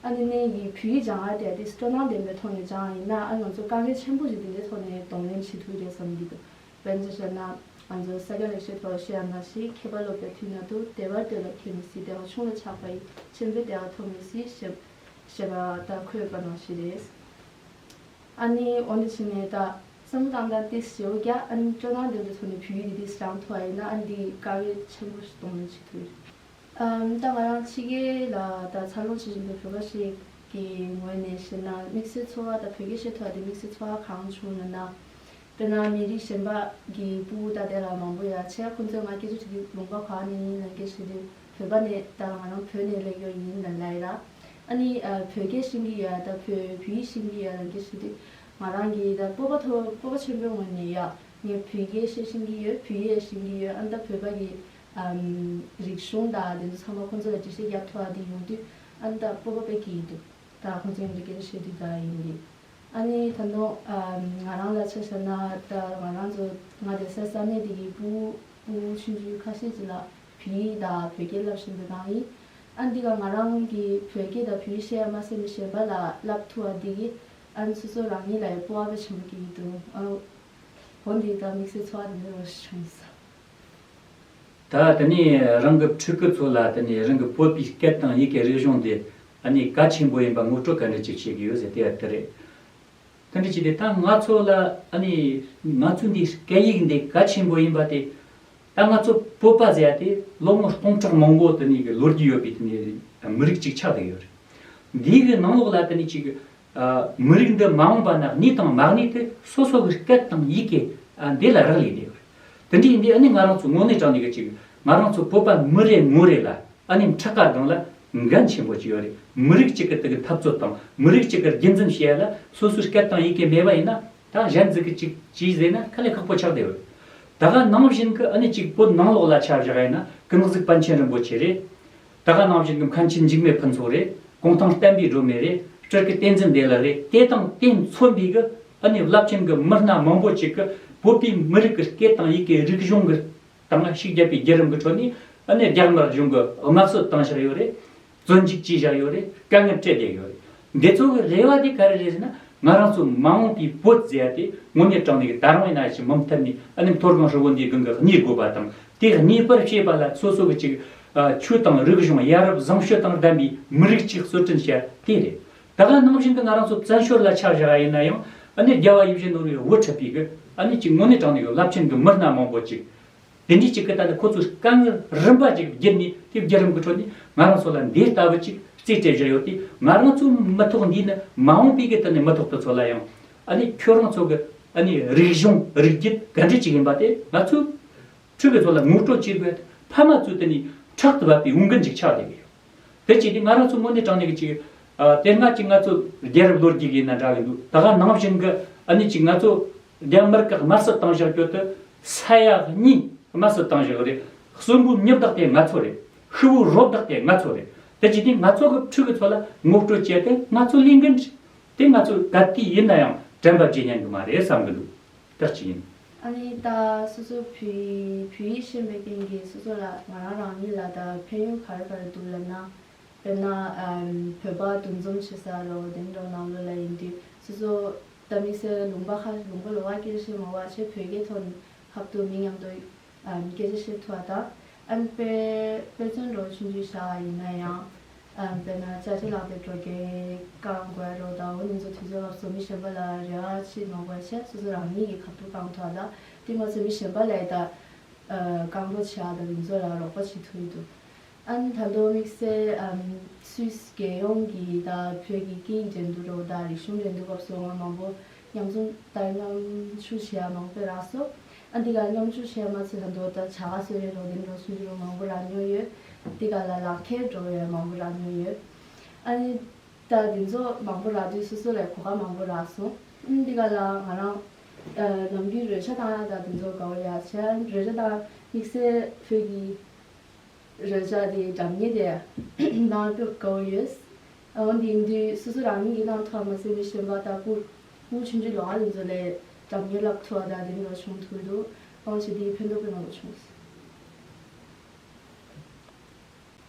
ཨ་ནི་ནས་ཡི་བོད་ཡིག་སྦྱང་ཡ་དེ་དེ་སྤྲོ་སྣང་ལྡན་པའི་ཐོག་ནས་སྦྱང་ཡ་ཡིན་ན་ཨ་ང་ཚོ་དཀའ་ངལ་ཆེན་པོ་ཞིག་དེ་འདྲའི་ཐོག་ནས་གདོང་ལེན་བྱེད་ཐུབ་ཀྱི་རེད་བསམ་གྱི་འདུག་དཔེར་ན་ཆ་བཞག་ན་ང་ཚོ་ས་སྐྱ་ལེགས་བཤད་ཐོག་བཤད་ཡ་ནང་བཞིན་མཁས་པ་སློབ་པའི་དུས་ན་དུ་བདེ་བར་སྡོད་ལ་མཁས་མི་སྲིད། བདེ་བ་ཆུང་ལ་ཆགས་པ་ཡིས། ཆེན་པོའི་བདེ་བ་ཐོབ་མི་སྲིད་ཞེས། ཞེས་པ་ད་འཁོད་པ་ནང་བཞིན་རེད། ཨ་ནི་འོན་ཏེ་ཕྱིན་ནས་ད་བསམ་བློ་བཏང་སྟངས་ཏིས་ཞེ་བོ་རྒྱ། ཨ་ནི་སྤྲོ་སྣང་ལྡན་པའི་ཐོག་ནས་བོད་ཡིག་འདི་ཏིས་རང་ཐོག་ཡིན་ན་ཨ་ནི་འདི་དཀའ་བའི་ཆེན་པོ་ཞིག་གཏོང་ལེན་བྱེད་ཐུབ་ཡོད། ཨམ། ད་ང་རང་ཕྱི་རྒྱལ་ལ་ད་འཚར་ལོངས་བྱེད་བཞིན་པའི་བོད་པ་ཞིག་གི་ངོས་ནས་བཤད་ན་དམིགས་བསལ་ཚོར་བ་ད་བོད་སྐད་བཤད་ཐུབ་པ་དེ་དམིགས་བསལ་ཚོར་བ་གང་བྱུང་ལབ་ན། དཔེར་ན་མི་རིགས་གཞན་པ་གི་ཕྲུ་གུ་ད་དེ་ལ་མང་པོ་ཡ་ཆེ་ཁོང་ཚོས་ང་སྐད་ཆ་དྲིས་དུས་ལུང་པ་ག་ནས་ཡིན་ལབ་སྐད་ཆ་དྲིས་དུས་བོད་པ་ནས་ད་ང་རང་བོད་ནས་སླེབས་ཡོད་ཡིན་ལབ་ལབ་ཡ་ལ། ཨ་ནི་ཨ་བོད་སྐད་ཤེས་ཀྱི་ཡ་ད་བོད་བོད་ཡིག་ཤེས་ཀྱི་ཡ་ལབ་སྐད་ཆ་དྲིས་དུས་ང་རང་གི་ད་སྤོབས་པ་མཐོ་སྤོབས་པ་ཆེན་པོའི་ངོས་ནས་ཡ་ངས་བོད་སྐད་བཤད་ཤེས་ཀྱི་ཡོད། བོད་ཡིག་ཤེས་ཀྱི་ཡོད། ཨ་ནི་ད་བོད་པ་གི་ཨམ་རིག་གཞུང་དང་དེ་ཚོ་ཚང་མ་ཁོང་ཚོ་ལ་འགྲེལ་བཤད་རྒྱབ་ཐུབ་པ་དེ་ཡོང་དུས་ཨ་ནི་ད་སྤོབས་པ་དཔེ་སྐྱེ་ཡི་འདུག་ད་ཁོང་ཚོ་མཉམ་དུ་སྐད་ཆ་བཤད་དུས་ད་ཡིན་གྱི། ཨ་ནི་ད་དུང་ཨམ་ང་རང་ལ་ཆ་བཞག་ན་ད་ང་རང་ཚོ་ང་བསྡད་ས་ས་གནས་དེ་གི་ཕྲུ་གུ་ཕྲུ་གུ་ཆུང་ཆུང་ཁ་ཤས་ཅིག་ལ་བོད་ཡིག་དང་བོད་སྐད་བསླབ་བཞིན་པའི་སྒང་ཡིན། ཨ་འདི་ག་ང་རང་གི་བོད་སྐད་དང་བོད་ཡིག་བཤད་ཡ་མ་ཟད་ནས་གཞན་པ་ལ་བསླབ་ཐུབ་པ་འདི་གིས་ཨ་ནི་སོ་སོ་རང་ཉིད་ལ་ཡང་སྤོབས་པ་དཔེ་ཆེན་པོ་སྐྱེ་གི་འདུག་ཨ་འོ་འདི་ད་དམིགས་བསལ་ཚོར་བ་འདི་འདྲ་བོ་ཞིག་བྱུང་སོང་། ད་དེ་ནས་རང་གི་ཕྲུ་གུ་ཚོ་ལ་དེ་ནས་རང་གི་བོད་པའི་སྐད་དང་ཡི་གེ་རིག་གཞུང་དེ་ཨ་ནི་གལ་ཆེན་པོ་ཡིན་པ་ངོ་སྤྲོད་ག་འདྲ་ཅིག་བྱེད་ཀྱི་ཡོད་ཟེར་དེ་ཡ་དེ་རེད། དེ་འདྲ་བྱས་ཏེ་ད་ང་ཚོ་ལ་ཨ་ནི་ང་ཚོའི་འདི་སྐད་ཡིག་འདི་གལ་ཆེན་པོ་ཡིན་པ་དེ་ད་ང་ཚོ་བོད་པ་ཟེར་ཡ་དེ་ལོ་ངོ་སྟོང་ཕྲག་མང་པོ་དེ་ནས་གི་ལོ་རྒྱུས་ཡོད་པའི་དེ་ནས་མི་རིགས་ཅིག་ཆགས་བསྡད་ཡོད་རེད། འདིའི་གི་ནང་ལོགས་ལ་དེ་ནས་ཅིག་ཨ་མི་རིགས་འདི་མ་འོངས་པ་ན་གནས་དང་མ་གནས་དེ་སོ་སོ་གི་སྐད་དང་ཡི་གེ་ཨ་འདི་ལ་རག་ལས་བསྡད་ཡོད་རེད། དེ་འདྲ་ཡིན་དུས་ཨ་ནི་ང་རང་ཚོ་དངོས་གནས་དྲང་གནས་གི་ཅིག་ང་རང་ཚོ་བོད་པ་མི་རེ་ངོ་རེ་ལ་ཨ་ནི་ཕྲག་དཀར་སྒང་ལ་འགན་ཆེན་པོ་ཅིག་ཡོད་རེད། མི་རིགས་གཅིག་གི་དེ་གི་འཐབ་རྩོད་དང་མི་རིགས་གཅིག་གི་རྒྱུན་འཛིན་བྱེད་ཡ་ལ་སོ་སོའི་སྐད་དང་ཡི་གེ་མེད་པ་ཡིན་ན་ད་གཞན་ཟིག་གི་ཅིག་ཅིག་ཟེར་ན་དཀའ་ལས་ཁག་པོ་ཆགས་བསྡད་ཡོད། ད་ག་ནང་བཞིན་གི་ཨ་ནི་ཅིག་བོད་ནང་ལོགས་ལ་ཆ་བཞག་ཡིན་ན་ཀུན་གཟིགས་པཎ་ཆེན་རིན་པོ་ཆེ་རེད། ད་ག་ནང་བཞིན་གི་མཁན་ཆེན་འཇིགས་མེད་ཕུན་ཚོགས་རེད། གུང་ཐང་བསྟན་པའི་སྒྲོན་མེ་རེད། སྤྲུལ་སྐུ་བསྟན་འཛིན་བདེ་ལེགས་རེད། དེ་དང་དེ་མཚོན་པའི་གི་ཨ་ནི་རླབས་ཆེན་གི་མི་སྣ་མང་པོ་ཅིག་གི་བོད་པའི་མི་རིགས་ཀྱི་སྐད་དང་ཡི་གེ་རིག་གཞུང་གི་དང་ཤུགས་བརྒྱབ་པའི་བརྒྱུད་རིམ་གྱི་ཁྲོད་ནས་ཨ་ནི་རྒྱ་དམར་གཞུང་གི་དམར་གསོད་བཏང་བཞག་ཡོད་རེད། བཙོན་འཇུག་བྱས་བཞག་ཡོད་རེད། དཀའ་ངལ་སྤྲད་བསྡད་ཡོད་རེད། འདི་ཚོ་གི་རེ་བ་དེ་ག་རེ་རེད་ཟེར་ན་ང་རང་ཚོ་མ་འོངས་པའི་བོད་ཟེར་ཡ་དེ་དངོས་གནས་དྲང་གནས་ཀྱི་ད་རུང་ཡིན་ན་ཅིག་མུ་མཐུད་ནས་ཨ་ནི་མཐོ་སྒང་ཧྲིལ་བོ་འདིའི་སྒང་གི་གནས་དགོས་པ་དང་དེ་གནས་པར་བྱེད་པ་ལ་སོ་སོ་གི་ཅིག་ཆོས་དང་རིག་གཞུང་ཡ་རབས་བཟང་སྤྱོད་དང་ལྡན་པའི་མི་རིགས་ཅིག་གསོ་སྐྲུན་བྱེད་ཡ་དེ་རེད། ད་ག་ནང་བཞིན་གྱི་ང་རང་ཚོ་བཙན་བྱོལ་ལ་ཆ་བཞག་ཡ་ཡིན་ན་ཡང་ཨ་ནི་རྒྱལ་བ་ཡིད་བཞིན་ནོར་བུའི་དབུ་ཁྲིད་པའི་གི་ཨ་ནི་ཅིག་དངོས་གནས་དྲང་གནས་ཀྱི་རླབས་ཆེན་གྱི་མི་སྣ་མང་པོ་ཅིག་དེ་འདྲའི་ཅིག་གི་ད་ནི་ཁོ་ཚོའི་དཀའ་ངལ་རིམ་པ་ཅིག་བརྒྱུད་ནས་དེ་བརྒྱུད་རིམ་གྱི་ཁྲོད་ནས་ང་རང་ཚོ་ལ་འདི་ལྟ་བུ་ཅིག་རྩིས་སྤྲད་བཞག་ཡོད་དེ་ང་རང་ཚོའི་མི་ཐོག་འདིས་ནི་མ་འོངས་པའི་གི་ད་ནི་མི་ཐོག་དེ་ཚོ་ལ་ཡང་ཨ་ནི་ཁྱོད་རང་ཚོ་གི་ཨ་ནི་རིག་གཞུང་རིག་རྒྱུད་ག་འདྲ་ཅིག་ཡིན་པ་དེ་ང་ཚོའི་ཕྲུ་གུ་ཚོ་ལ་ངོ་སྤྲོད་བྱེད་དགོས། ཕ་མ་ཚོས་དེ་ནི་ཕྲག་ཏུ་བབས་པའི་འོས་འགན་ཅིག་ཆགས་བསྡད་ཀྱི་ཡོད། དེ་བྱས་ཏེ་ང་རང་ཚོ་དངོས་གནས་དྲང་གནས་ཀྱི་ཅིག་ཨ་དེ་སྔ་ཅིག་ང་ཚོ་རྒྱལ་རབས་ལོ་རྒྱུས་ཀྱི་ཡིན་ན་འདྲ་གི་འདུག་ད་ག་ནང་བཞིན་གྱི་ཨ་ནི་ཅིག་ང་ཚོ་རྒྱ་དམར་གྱིས་དམར་གསོད་བཏང་བཞག་རྒྱུ་དེ་ས་ཡ་གཉིས་དམར་གསོད་བཏང་བཞག་ཡོད་རེད། གསོན་པོའི་མྱི་བདག་དེ་ང་ཚོ་རེད། ཤི་བོའི་རོ་བདག་དེ་ང་ཚོ་རེད། དེ་བྱས་ཏེ་ང་ཚོ་གི་ཕྲུ་གུ་ཚོ་ལ་ངོ་སྤྲོད་བྱས་ཏེ་ང་ཚོ་ལས་འགན་རེད། དེ་ང་ཚོ་ག་དུས་ཡིན་ན་ཡང་དྲན་པ་བརྗེད་ཉན་གི་མ་རེད་བསམ་གི་འདུག་དེ་གཅིག་ཡིན། ཨ་ནི་ད་སོ་སོ་བོད་ཡིག་བོད་ཡིག་ཤེས་པའི་རྐྱེན་གྱིས་སོ་སོ་ལ་ང་རང་རང་ཉིད་ལ་ད་ཕན་ཡོན་ག་རེ་ག་རེ་འདུག་ལབ་ན། དཔེར་ན་ཨམ་བོད་པ་འདུ་འཛོམས་བྱེད་ས་རོ་དེ་འདྲ་ནང་ལོགས་ལ་ཡིན་དུས་སོ་སོ་ད་དམིགས་བསལ་ལུང་པ་ཁ་ལུང་པ་ལོགས་ཀ་སྐད་ཆ་བཤད་མ་བ་ཆེ་བོད་སྐད་ཐོག་ནས་ཧབ་ཏུ་མི་མཉམ་དུ་ཨམ་སྐད་ཆ་བཤད་ཐུབ་པ་དང་ཨམ་དཔེ་དཔེ་མཚོན་རོ་ཆུང་ཆུང་བཞག་པ་ཡིན་ན་ཡང་ཨམ་དཔེར་ན་ཅ་ཆས་ལག་པའི་འགྲོ་སྐྱེལ་བཀག་དགོས་རོ་དང་འོ་དེ་ཚོ་དུས་ཚོད་སྐབས་སུ་མི་གཞན་པ་ལ་རེ་བ་བྱེད་མ་དགོས་ཆེ་སོ་སོ་རང་ཉིད་ཀྱིས་ཁ་ཐུག་བཀག་ཐུབ་པ་དང་དེ་མ་ཚད་མི་གཞན་པ་ལ་ད་བཀག་འགོག་བྱེད་ཡ་དང་དེ་ཚོ་ལ་རོགས་པ་བྱེད་ཐུབ་ཀྱི་འདུག་ཨ་ནི་ད་དུང་དམིགས་བསལ་ཨམ་སུད་སི་རྒྱལ་ཡོངས་ཀྱི་ད་བོད་ཀྱི་སྐད་ཡིག་འགྲན་བསྡུར་རོ་དང་རིག་གཞུང་འགྲན་བསྡུར་སྐབས་སུ་ང་མང་པོ་མཉམ་འཛོམས་ད་མཉམ་ཞུགས་བྱེད་ཡ་མང་པོ་རག་སོང་། ཨ་འདི་ག་མཉམ་ཞུགས་བྱེད་ཡ་མ་ཚད་ད་དུང་ད་བྱ་དགའ་གསོལ་རས་རོ་དེ་འདྲ་སུན་ཏུ་རོ་མང་པོ་རག་མྱོང་ཡོད། འདི་ག་ལ་ལག་ཁྱེར་འགྲོ་ཡ་མང་པོ་རག་མྱོང་ཡོད། ཨ་ནི་ད་དེ་ཚོ་མང་པོ་རག་དུས་སོ་སོ་ལ་གོ་སྐབས་མང་པོ་རག་སོང་། ཨ་འདི་ག་ལ་ང་རང་ཨ་ནམ་རྒྱུན་རོལ་ཆ་བཏང་ཡ་ད་དེ་ཚོ་དགའ་བོ་ཡ་བྱས། རོལ་ཆ་བཏང་དམིགས་བསལ་བོད་ཀྱི་རོལ་ཆ་དེ་སྒྲ་སྙན་དེ་ནང་དུ་གོ་ཡོད། འོན་ཏེ་ཡིན་དུས་སོ་སོ་རང་ཉིད་ཀྱིས་གནང་ཐུབ་པ་མ་ཟད་ནས་གཞན་པ་དང་བུ་བུ་ཆུང་ཆུང་ལོ་ལྔ་ལོ་ཚོ་ལས་སྒྲ་སྙན་བསླབ་ཐུབ་པ་དང་དེ་འདྲ་བྱུང་ཐུབ་འདུག་ཨང་ཞེ་དེའི་ཕན་ཐོགས་དཔེ་མང་པོ་བྱུང་སོང་།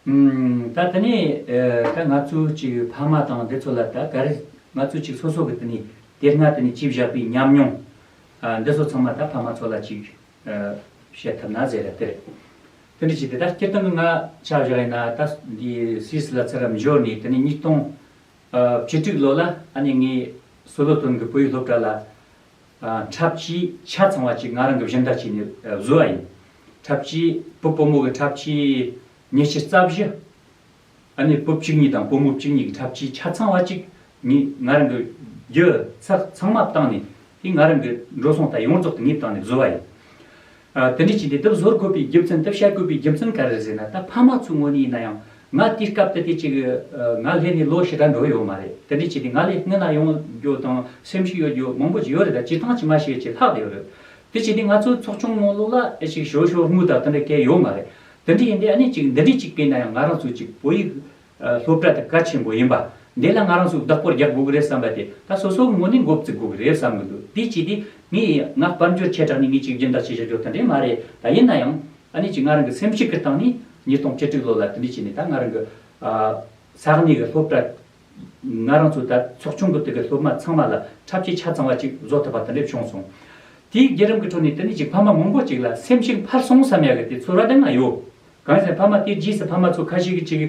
ཨུམ། ད་དེ་ནས་ཨ་ད་ང་ཚོའི་ཅིག་ཕ་མ་དང་འདི་ཚོ་ལ་ད་ག་རེ་ང་ཚོའི་ཅིག་སོ་སོ་གི་དེ་ནས་དེ་སྔ་དེ་ནས་ཅིག་བཞག་པའི་ཉམས་མྱོང་ཨ་འདི་ཚོ་ཚང་མ་ད་ཕ་མ་ཚོ་ལ་ཅིག་ཨ་བཤད་ཐུབ་ན་ཟེར་ར་དེ་རེད། དེ་འདྲ་ཅིག་དེ་ད་སྤྱིར་བཏང་གི་ང་ཆ་བཞག་ཡིན་ན་ད་འདི་སུད་སི་ལ་ཚུར་ར་འབྱོར་ནས་དེ་ནས་ཉིས་སྟོང་ བཅུ་དྲུག་ལོ་ལ་ཨ་ནི་ངས་སོ་ལོ་ཐོན་གྱི་བོད་ཡིག་སློབ་གྲྭ་ལ་འཁྲབ་ཆས་ཆ་ཚང་བ་ཅིག་ང་རང་གི་སྦྱིན་བདག་བྱས་ནས་བཟོས་པ་ཡིན། འཁྲབ་ཆས་བུ་བུ་མོ་གི་འཁྲབ་ཆས་ཉི་ཤུ་རྩ་བཞི། ཨ་ནི་བུ་བཅུ་གཉིས་དང་བུ་མོ་བཅུ་གཉིས་ཀྱི་འཁྲབ་ཆས་ཆ་ཚང་བ་ཅིག་ངས་ང་རང་གི་རྒྱུ་ཚགས་ཚང་མ་བཏང་ནས་དེ་ང་རང་གི་འགྲོ་སོང་དང་ཡོངས་རྫོགས་དེ་ངས་བཏང་ནས་བཟོས་པ་ཡིན། ཨ། དེ་འདྲ་བྱས་ཏེ་དེ་བཟོ་དགོས་པའི་རྒྱུ་མཚན་དེ་བཤད་དགོས་པའི་རྒྱུ་མཚན་ག་རེ་རེད་ཟེར་ན། ད་ཕ་མ་ཚོའི་ངོས་ནས་ཡིན་ན་ཡང་ང་དེའི་སྐབས་དེ་དེ་ཅིག་ང་སླེབས་ནས་ལོ་ཞེ་དྲག་འགྲོ་ཡོད་མ་རེད། དེ་འདྲ་བྱས་ཏེ་ང་ལས་སྔོན་ན་ཡོང་རྒྱུ་དང་སེམས་ཤུགས་ཡོད་རྒྱུ་མང་པོ་ཅིག་ཡོད་རེད། ད་སྤྱིར་བཏང་ཅིག་མ་ཤེས་ཅིག་ལྷག་བསྡད་ཡོད་རེད། དེ་བྱས་ཏེ་ང་ཚོའི་ཚོགས་ཆུང་ནང་ལོགས་ལ་ཨེ་ཅིག་ཞོ་ཞོ་དངུལ་དང་དེ་འདྲ་གས་ཡོད་མ་རེད། དེ་འདྲ་ཡིན་དུས་ཨ་ནི་ཅིག་འདི་འདྲ་ཅིག་བྱས་ན་ཡང་ང་རང་ཚོ་ཅིག་བོད་ཡིག་ཨ། སློབ་གྲྭ་དེ་གལ་ཆེན་པོ་ཡིན་པ། འདི་ལ་ང་རང་ཚོས་བདག་པོ་རྒྱག་དགོས་ཀྱི་རེད་བསམ་པ་དེ་ད་སོ་སོའི་ངོས་ནས་འགོ་བཙུགས་དགོས་ཀྱི་རེད་བསམ་གྱི་འདུག་དེ་བྱས་ཏེ་ངས་ང་དཔལ་འབྱོར་ཆེ་དྲགས་ནས་ངས་ཅིག་སྦྱིན་བདག་བྱེད་བཞག་རྒྱུ་དེ་འདྲས་མ་རེད། ད་ཡིན་ན་ཡང་ཨ་ནི་ཅིག་ང་རང་གི་སེམས་ཤུགས་ཀྱི་སྟེང་ནས་ཉིས་སྟོང་བཅུ་དྲུག་ལོ་ལ་དེ་འདྲས་བྱས་ནས་ད་ང་རང་གི་ཨ། ས་གནས་ཀྱི་སློབ་གྲྭ་ང་རང་ཚོ་ད་ཚོགས་ཆུང་གི་དེ་གི་སློབ་མ་ཚང་མ་ལ་འཁྲབ་ཆས་ཆ་ཚང་བ་ཅིག་བཟོ་ཐུབ་པ་དེ་འདྲས་བྱུང་སོང་། དེའི་བརྒྱུད་རིམ་གྱི་ཁྲོད་ནས་དེ་ནས་ཅིག་ཕ་མ་མང་པོ་ཅིག་ལ་སེམས་ཤུགས་འཕར་སོང་བསམ་ཡག་གི་དེ་ཚོར་བ་དེ་ང་ཡོད། གང་ཡིན་ཟེར་ན་ཕ་མ་དེའི་རྗེས་སུ་ཕ་མ་ཚོ་ཁ་ཤས་ཀྱིས་ཅིག་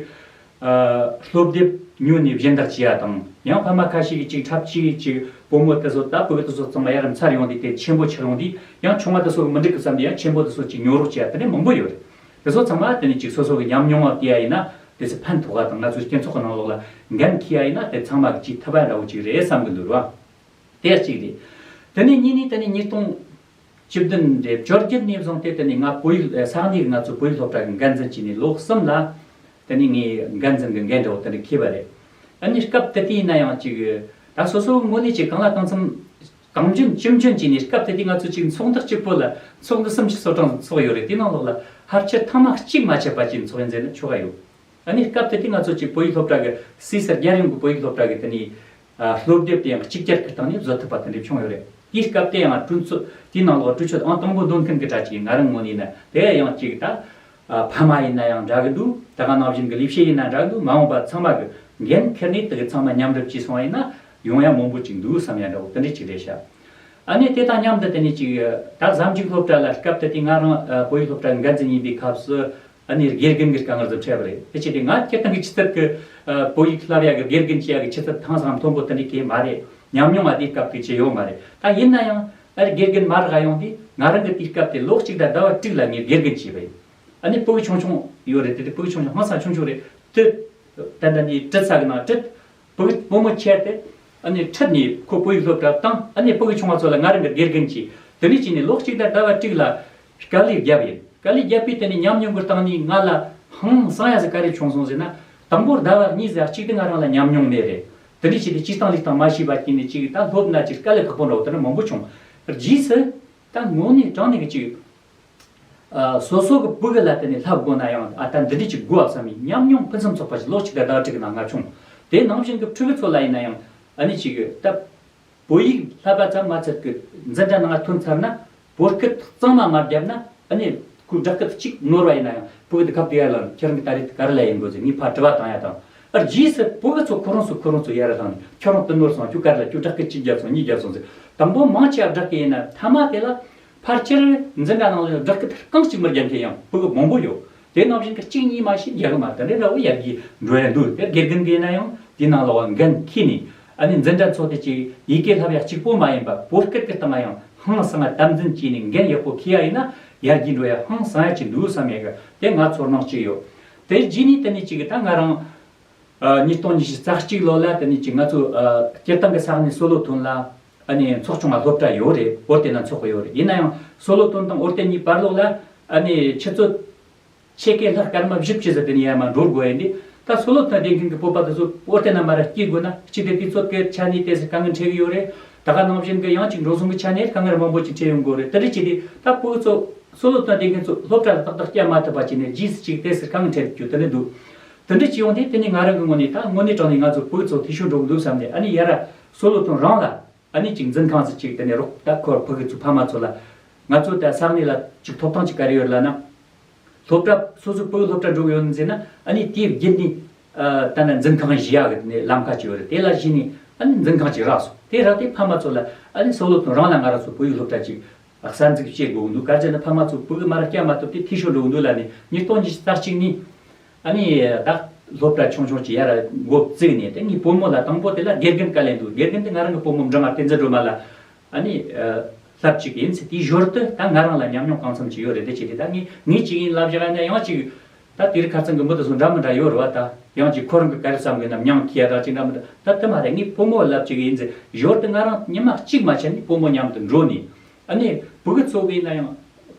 ཨ། སློབ་དེབ་ཉོས་ནས་སྦྱིན་བདག་བྱས་ཡ་དང་། ཡང་ཕ་མ་ཁ་ཤས་ཀྱིས་ཅིག་འཁྲབ་ཆས་ཅིག་བུ་མོ་དེ་ཚོ་ད་ཕྲུ་གུ་དེ་ཚོ་ཚང་མ་ཡར་འཚར་ཡོང་དུས་དེ་ཆེན་པོ་ཆགས་ཡོང་དུས་ཡང་ཆུང་བ་དེ་ཚོ་གི་མི་འགྲིག་གི་བསམ་དུས་ཡང་ཆེན་པོ་དེ་ཚོ་ཅིག་ཉོ་རོགས་བྱས་ཡ་དེ་འདྲ་མང་པོ་ཡོད་རེད། དེ་ཚོ་ཚང་མ་དེ་ནས་ཅིག་སོ་སོ་གི་ཉམས་མྱོང་བ་བལྟས་ཡ་ཡིན་ན་དེ་ཚོ་ཕན་ཐོགས་ཡ་དང་ང་ཚོའི་སྤྱི་ཚོགས་ཀྱི་ནང་ལོགས་ལ་འགན་འཁྱེར་ཡ་ཡིན་ན་དེ་ཚང་མ་གི་ཅིག་ཐུབ་པ་འདྲ་བོ་ཅིག་རེད་བསམ་གི་འདུག་ར། དེ་གཅིག་རེད། དེ་ནས་གཉིས་ནས་དེ་ནས་ཉིས་སྟོང་བཅུ་བདུན་རེད། བཅོ་བརྒྱད་ནས་བཟུང་སྟེ་དེ་ནས་ང་བོད་ཡིག་ས་གནས་ཀྱི་ང་ཚོ་བོད་ཡིག་སློབ་གྲྭ་གི་འགན་འཛིན་བྱས་ནས་ལོ་གསུམ་ལ་དེ་ནས་ངས་འགན་འཛིན་གྱི་འགན་འདྲ་བོ་དེ་འདྲ་འཁྱེར་བ་རེད། ཨ་ནི་སྐབས་དེ་དུས་ཡིན་ན་ཡང་ཅིག་ད་སོ་སོའི་ངོས་ནས་ཅིག་གང་ལ་གང་འཚམ་གང་འཇོན་ཅི་འཇོན་བྱས་ནས། སྐབས་དེ་དུས་ང་ཚོ་ཅིག་ཚོགས་འདུ་གཅིག་པོ་ལ་ཚོགས་འདུ་སུམ་ཅུ་སོ་གྲངས་ཚོགས་ཡོད་རེད། དེའི་ནང་ལོགས་ལ་ཕལ་ཆེར་ཐེངས་མ་གཅིག་མ་ཆད་པ་ཅིག་ཚོགས་ཡིན་ཟེར་ན་ཆོག་ག་ཡོད། ཨ་ནི་སྐབས་དེ་དུས་ང་ཚོ་ཅིག་བོད་ཡིག་སློབ་གྲྭ་གི་སུད་སི་རྒྱལ་ཡོངས་ཀྱི་བོད་ཡིག་སློབ་གྲྭ་གི་དེ་ནས་ཨ། སློབ་དེབ་དེ་ཡང་གཅིག་གྱུར་གྱི་སྟེང་ནས་བཟོ་ཐུབ་པ་དེ་འདྲ་བྱུང་ཡོད་རེད། དེའི་སྐབས་དེ་ཡང་གྲོས་ཚོགས་དེའི་ནང་ལོགས་གྲོས་ཆོད་ཨང་དང་པོ་འདོན་མཁན་གྱི་གྲས་ཅིག་ང་རང་ངོས་ནས་ཡིན་ན་དེ་ཡང་ཅིག་ད་ཨ། ཕ་མ་ཡིན་ན་ཡང་འདྲ་གི་འདུག་ད་ག་ནང་བཞིན་གྱི་ལས་བྱེད་ཡིན་ན་འདྲ་གི་འདུག་མ་འོངས་པ་ཚང་མ་གི་འགན་འཁྱེར་ནས་དེ་གི་ཚང་མ་མཉམ་རུབ་བྱས་སོང་བ་ཡིན་ན་ཡོང་ཡ་མང་པོ་ཅིག་འདུག་བསམ་ཡ་འདྲ་བོ་དེ་འདྲ་ཅིག་རེད་ཤག་ཨ་ནི་དེ་དང་མཉམ་དུ་དེ་ནས་ཅིག་ད་གཟའ་མཇུག་སློབ་གྲྭ་ལ་སྐབས་དེ་དུས་ང་རང་ཨ། བོད་ཡིག་སློབ་གྲྭ་གི་འགན་འཛིན་ཡིན་པའི་སྐབས་སུ། ཨ་ནི་དགེ་རྒན་གྱི་དཀའ་ངལ་ཟིག་འཕྲད་པ་རེད། དེ་བྱས་ཏེ་ང་སྤྱིར་བཏང་གི་ཆུ་ཚད་ཀྱི་ཨ། བོད་ཡིག་བསླབ་ཡག་གི་དགེ་རྒན་བྱེད་ཡག་གི་ཆུ་ཚད་ཐང་སང་མཐོན་པོ་དེ་འདྲ་གས་མ་རེད། ཉམས་མྱོང་ང་དེའི་སྐབས་དེ་བྱས་ཡོད་མ་རེད། ད་ཡིན་ན་ཡང་ཨ་རི་དགེ་རྒན་མ་རག་ཡོང་དུས་ང་རང་གི་དེའི་སྐབས་དེ་ལོ་གཅིག་དང་ཟླ་བ་དྲུག་ལ་ངས་དགེ་རྒན་བྱས་པ་ཡིན། ཨ་ནི་ཕྲུ་གུ་ཆུང་ཆུང་ཡོད་རེད། དེ་དུས་ཕྲུ་གུ་ཆུང་ཆུང་ཧང་སང་ཆུང་ཆུང་རེད། དེ་ད་ལྟ་ནི་ཁྲིད་ས་གི་ནང་ཁྲིད། ཕྲུ་གུ་བུ་མོ་ཁྱེར་ཏེ་ཨ་ནི་ཁྲིད་ནས་ཁོ་བོད་ཡིག་སློབ་གྲྭ་བཏང་། ཨ་ནི་ཕྲུ་གུ་ཆུང་བ་ཚོ་ལ་ང་རང་གི་དགེ་རྒན་བྱས། དེ་འདྲ་བྱས་ནས་ལོ་གཅིག་དང་ཟླ་བ་དྲུག་ལ་དཀའ་ལས་བརྒྱབ་ཡིན། དཀའ་ལས་བརྒྱབ་པའི་དེ་ནས་ཉམས་མྱོང་གི་སྟེང་ནས་ང་ལ་ཧང་སང་ཡ་ཟིག་ག་རེ་བྱུང་སོང་ཟེར་ན། དང་པོར་ཟླ་བ་གཉིས་ཟིག་གཅིག་དེ་ང་རང་ལ་ཉམས་མྱོང་མེད་རེད། དེ་འདྲ་བྱས་ཏེ་སྤྱིར་བཏང་ལུགས་དང་མ་ཤེས་པ་བྱས་ནས་ཅིག་ད་སློབ་ན་ཅིག་དཀའ་ལས་ཁག་པོ་འདྲ་བོ་དེ་འདྲ་མང་པོ་བྱུང་། རྗེས་སུ་ད་དངོས་གནས་དྲང་གནས་ཀྱི་ཅིག་ཨ། སོ་སོ་གི་ཕྲུ་གུ་ལ་དེ་ནས་བསླབ་དགོས་ན་ཡང་ཨ། ད་འདི་འདྲ་ཅིག་དགོས་བསམ་པའི་ཉམས་མྱོང་ཕུན་སུམ་ཚོགས་པ་ཞིག་ལོ་གཅིག་དང་ཟླ་བ་དྲུག་གི་ནང་ང་བྱུང་། དེ་ནང་བཞིན་གྱི་ཕྲུ་གུ་ཚོ་ལ་ཡིན་ན་ཡང་ཨ་ནི་ཅིག་ད་བོད་ཡིག་བསླབ་པ་ཙམ་མ་ཚད་ཀྱི་འཛིན་གྲྭ་ནང་ཐོན་ཚར་ན་བོད་སྐད་གཙང་མ་མ་བརྒྱབ་ན། ཨ་ནི་ཁོས་སྦྲག་སྐད་གཅིག་ནོར་བ་ཡིན་ན་ཡང་ཕྲུ་གུ་དེ་ཁ་བརྡ་ཡ་ལ་ཁྱེད་རང་གི་ད་རེས་དེ་ག་རེ་ལབ་ཡིན་དགོས་ཟེར་ངས་ཕར་དྲི་བ་བཏང་ཡ་དང་། ཨ། རྗེས་སུ་ཕྲུ་གུ་ཚོ་ཁོ་རང་ཚོ་ཁོ་རང་ཚོ་ཡར་ལངས་ནས་ཁྱོད་རང་དེ་ནོར་སོང་། ཁྱོད་ག་རེ་ལབ། ཁྱོད་སྦྲག་སྐད་གཅིག་བརྒྱབ་སོང་། གཉིས་བརྒྱབ་སོང་ཟེར། དང་པོ་མང་ཆེ་བ་སྦྲག་སྐད་ཡིན་ན་མཐའ་མ་དེ་ལ། ཕལ་ཆེར་འཛིན་གྲྭ་ནང་ལ་སྦྲག་སྐད་རྐང་གཅིག་མི་རྒྱག་མཁན་ཡང་ཕྲུ་གུ་མང་པོ་ཡོད། དེ་ནང་བཞིན་གྱི་གཅིག་གཉིས་མ་ཞིག་རྒྱག་གི་མ། དེ་འདྲའི་འདྲ་བོ་ཡར་རྒྱས་འགྲོ་ཡ་འདུག་དེ་དགེ་རྒན་གྱིས་ན་ཡང་དེའི་ནང་ལོགས་འགན་འཁྱེར་ནས། ཨ་ནི་འཛིན་གྲྭ་ཚོགས་ཏེ་ཅིག་ཡི་གེ་བསླབ་ཡ་གཅིག་པོ་མ་ཡིན་པ་བོད་སྐད་ཀྱི་སྟེང་ཡང་ཧང་སང་ང་དམ་འཛིན་བྱས་ནས་འགན་ཡག་པོ་འཁྱེར་ཡ་ཡིན་ན་ཡར་རྒྱས་འགྲོ་ཡ་ཧང་སང་ཡ་ཅིག་འདུག་བསམ་ཡ་གི་དེ་ང་ཚོར་སྣང་ཅིག་ཡོད། དེ་རྗེས་ནས་དེ་ནས་ཅིག་ད་ང་རང་། ཨ། ཉིས་སྟོང་ཉི་ཤུ་རྩ་གཅིག་ལོ་ལ་དེ་ནས་ཅིག་ང་ཚོ་ཨ། སྤྱིར་བཏང་གི་ས་གནས་སོ་ལོ་ཐོན་ལ་ཨ་ནི་ཚོགས་ཆུང་ང་སློབ་གྲྭ་ཡོད་རེད། ཨོ་རྟེན་ན་ཚོགས་གི་ཡོད་རེད། ཡིན་ན་ཡང་སོ་ལོ་ཐོན་དང་ཨོ་རྟེན་གཉིས་བར་ལོགས་ལ་ཨ་ནི་ཆུ་ཚོད་ཕྱེད་ཀའི་ལྷག་སྐར་མ་བཞི་བཅུ་ཙམ་དེ་ནས་ཡར་མར་འགྲོ་དགོས་ཡིན་དུས། ད་སོ་ལོ་ཐོན་བསྡད་མཁན་གྱི་བོད་པ་དེ་ཚོ་ཨོ་རྟེན་ན་མར་སྐྱེལ་དགོས་ན་གཅིག་དེ་དུས་ཚོད་ཀྱི་ཆ་ནས་ཏོག་ཙམ་དཀའ་ངལ་འཕྲད་གི་ཡོད་རེད། ད་ག་ནང་བཞིན་གྱི་ཡང་གཅིག་འགྲོ་སོང་གི་ཆ་ནས་དཀའ་ངལ་མང་པོ་ཅིག་འཕྲད་ཡོང་གི་ཡོད་རེད། དེ་འདྲ་བྱས་དུས་ད་ཕྲུ་གུ་ཚོ་སོ་ལོ་ཐོན་བསྡད་མཁན་ཚོ་སློབ་གྲྭ་ལ་ཏག་ཏག་བསྐྱལ་མ་ཐུབ་པ་བྱས་ནས་རྗེས་སུ་ཅིག་ཏོག་ཙམ་དཀའ་ངལ་འཕྲད་ཀྱི་ཡོད། དེ་འདྲ་འདུག་དེ་འདྲ་ཅིག་ཡོང་དུས་དེ་ནས་ང་རང་གི་ངོས་ནས་ད་དངོས་གནས་དྲང་གནས་ང་ཚོ་ཕྲུ་གུ་ཚོ་འཐུས་ཤོར་འགྲོ་གི་འདུག་བསམ་ནས། ཨ་ནི་ཡར་སོ་ལོ་ཐོན་རང་ལ་ཨ་ནི་ཅིག་འཛིན་ཁང་ཟིག་ཅིག་དེ་ནས་རོགས། ད་ཁོ་ཕྲུ་གུ་ཚོ་ཕ་མ་ཚོ་ལ་ང་ཚོ་ད་ས་གནས་ལ་ཅིག་ཐོབ་ཐང་ཅིག་ག་རེ་ཡོད་ལབ་ན། སློབ་གྲྭ་སོ་སོའི་བོད་ཡིག་སློབ་གྲྭ་འགྲོ་གི་ཡོད་ཟེར་ན། ཨ་ནི་དེའི་བརྒྱུད་ནས་ཨ། ད་ནི་འཛིན་ཁང་བཞི་ཡག་གི་ནས་ལམ་ཁ་ཅིག་ཡོད་རེད། དེ་ལ་གཞི་ནས་ཨ་ནི་འཛིན་ཁང་ཅིག་རག་སོང་། དེ་རག་དུས་ཕ་མ་ཚོ་ལ་ཨ་ནི་སོ་ལོ་ཐོན་རང་ལ་ང་རང་ཚོ་བོད་ཡིག་སློབ་གྲྭ་ཅིག་གསར་འཛུགས་བྱེད་དགོས་ཀྱི་འདུག་ག་རེ་ཟེར་ན་ཕ་མ་ཚོ་ཕྲུ་གུ་མར་བསྐྱལ་མ་ཐུབ་དུས་འཐུས་ཤོར་འགྲོ་གི་འདུག་ལབ་ནས། ཉིས་སྟོང་ཉི་ཤུ་རྩ་གཅིག་ནས་ཨ་ནི་ད་ སློབ་གྲྭ་ཆུང་ཆུང་ཅིག་ཡར་འགོ་བཙུགས་ནས། དེ་ངའི་བུ་མོ་ལ་དང་པོ་དེ་ལ་དགེ་རྒན་དཀའ་ལས་འདུག་དགེ་རྒན་དེ་ང་རང་གི་བུ་མོ་འབྲིང་བ་བསྟན་འཛིན་སྒྲོལ་མ་ལ་ཨ་ནི་ཨ་བསླབ་ཅིག་ཡིན་ཟེར། དེའི་ཞོར་དུ་ད་ང་རང་ལ་ཉམས་མྱོང་གང་འཚམ་ཅིག་ཡོད་རེད། དེ་བྱས་ཏེ་ད་ངས་ངས་ཅིག་ཡིན་ལབ་བཞག་ན་ཡང་ཅིག་ད་དེ་རིང་ཁ་སང་གི་མི་དེ་ཚོ་འདྲ་མི་འདྲ་ཡོད་རེད་བ། ད་ཡང་ཅིག་ཁོ་རང་གི་ག་རེ་བསམ་གི་ན་མྱང་ཁྱི་ཡ་ད་ཅིག་འདྲ་མི་འདྲ། ད་དེ་མ་རེད། ངའི་བུ་མོ་ལབ་ཅིག་ཡིན་ཟེར། ཞོར་དུ་ང་རང་ཉི་མ་གཅིག་མ་ཆད་ནས་བུ་མོ་མཉམ་དུ་འགྲོ་ནས། ཨ་ནི་ཕྲུ་གུ་ཚོ་གི་ཡིན་ན་ཡང་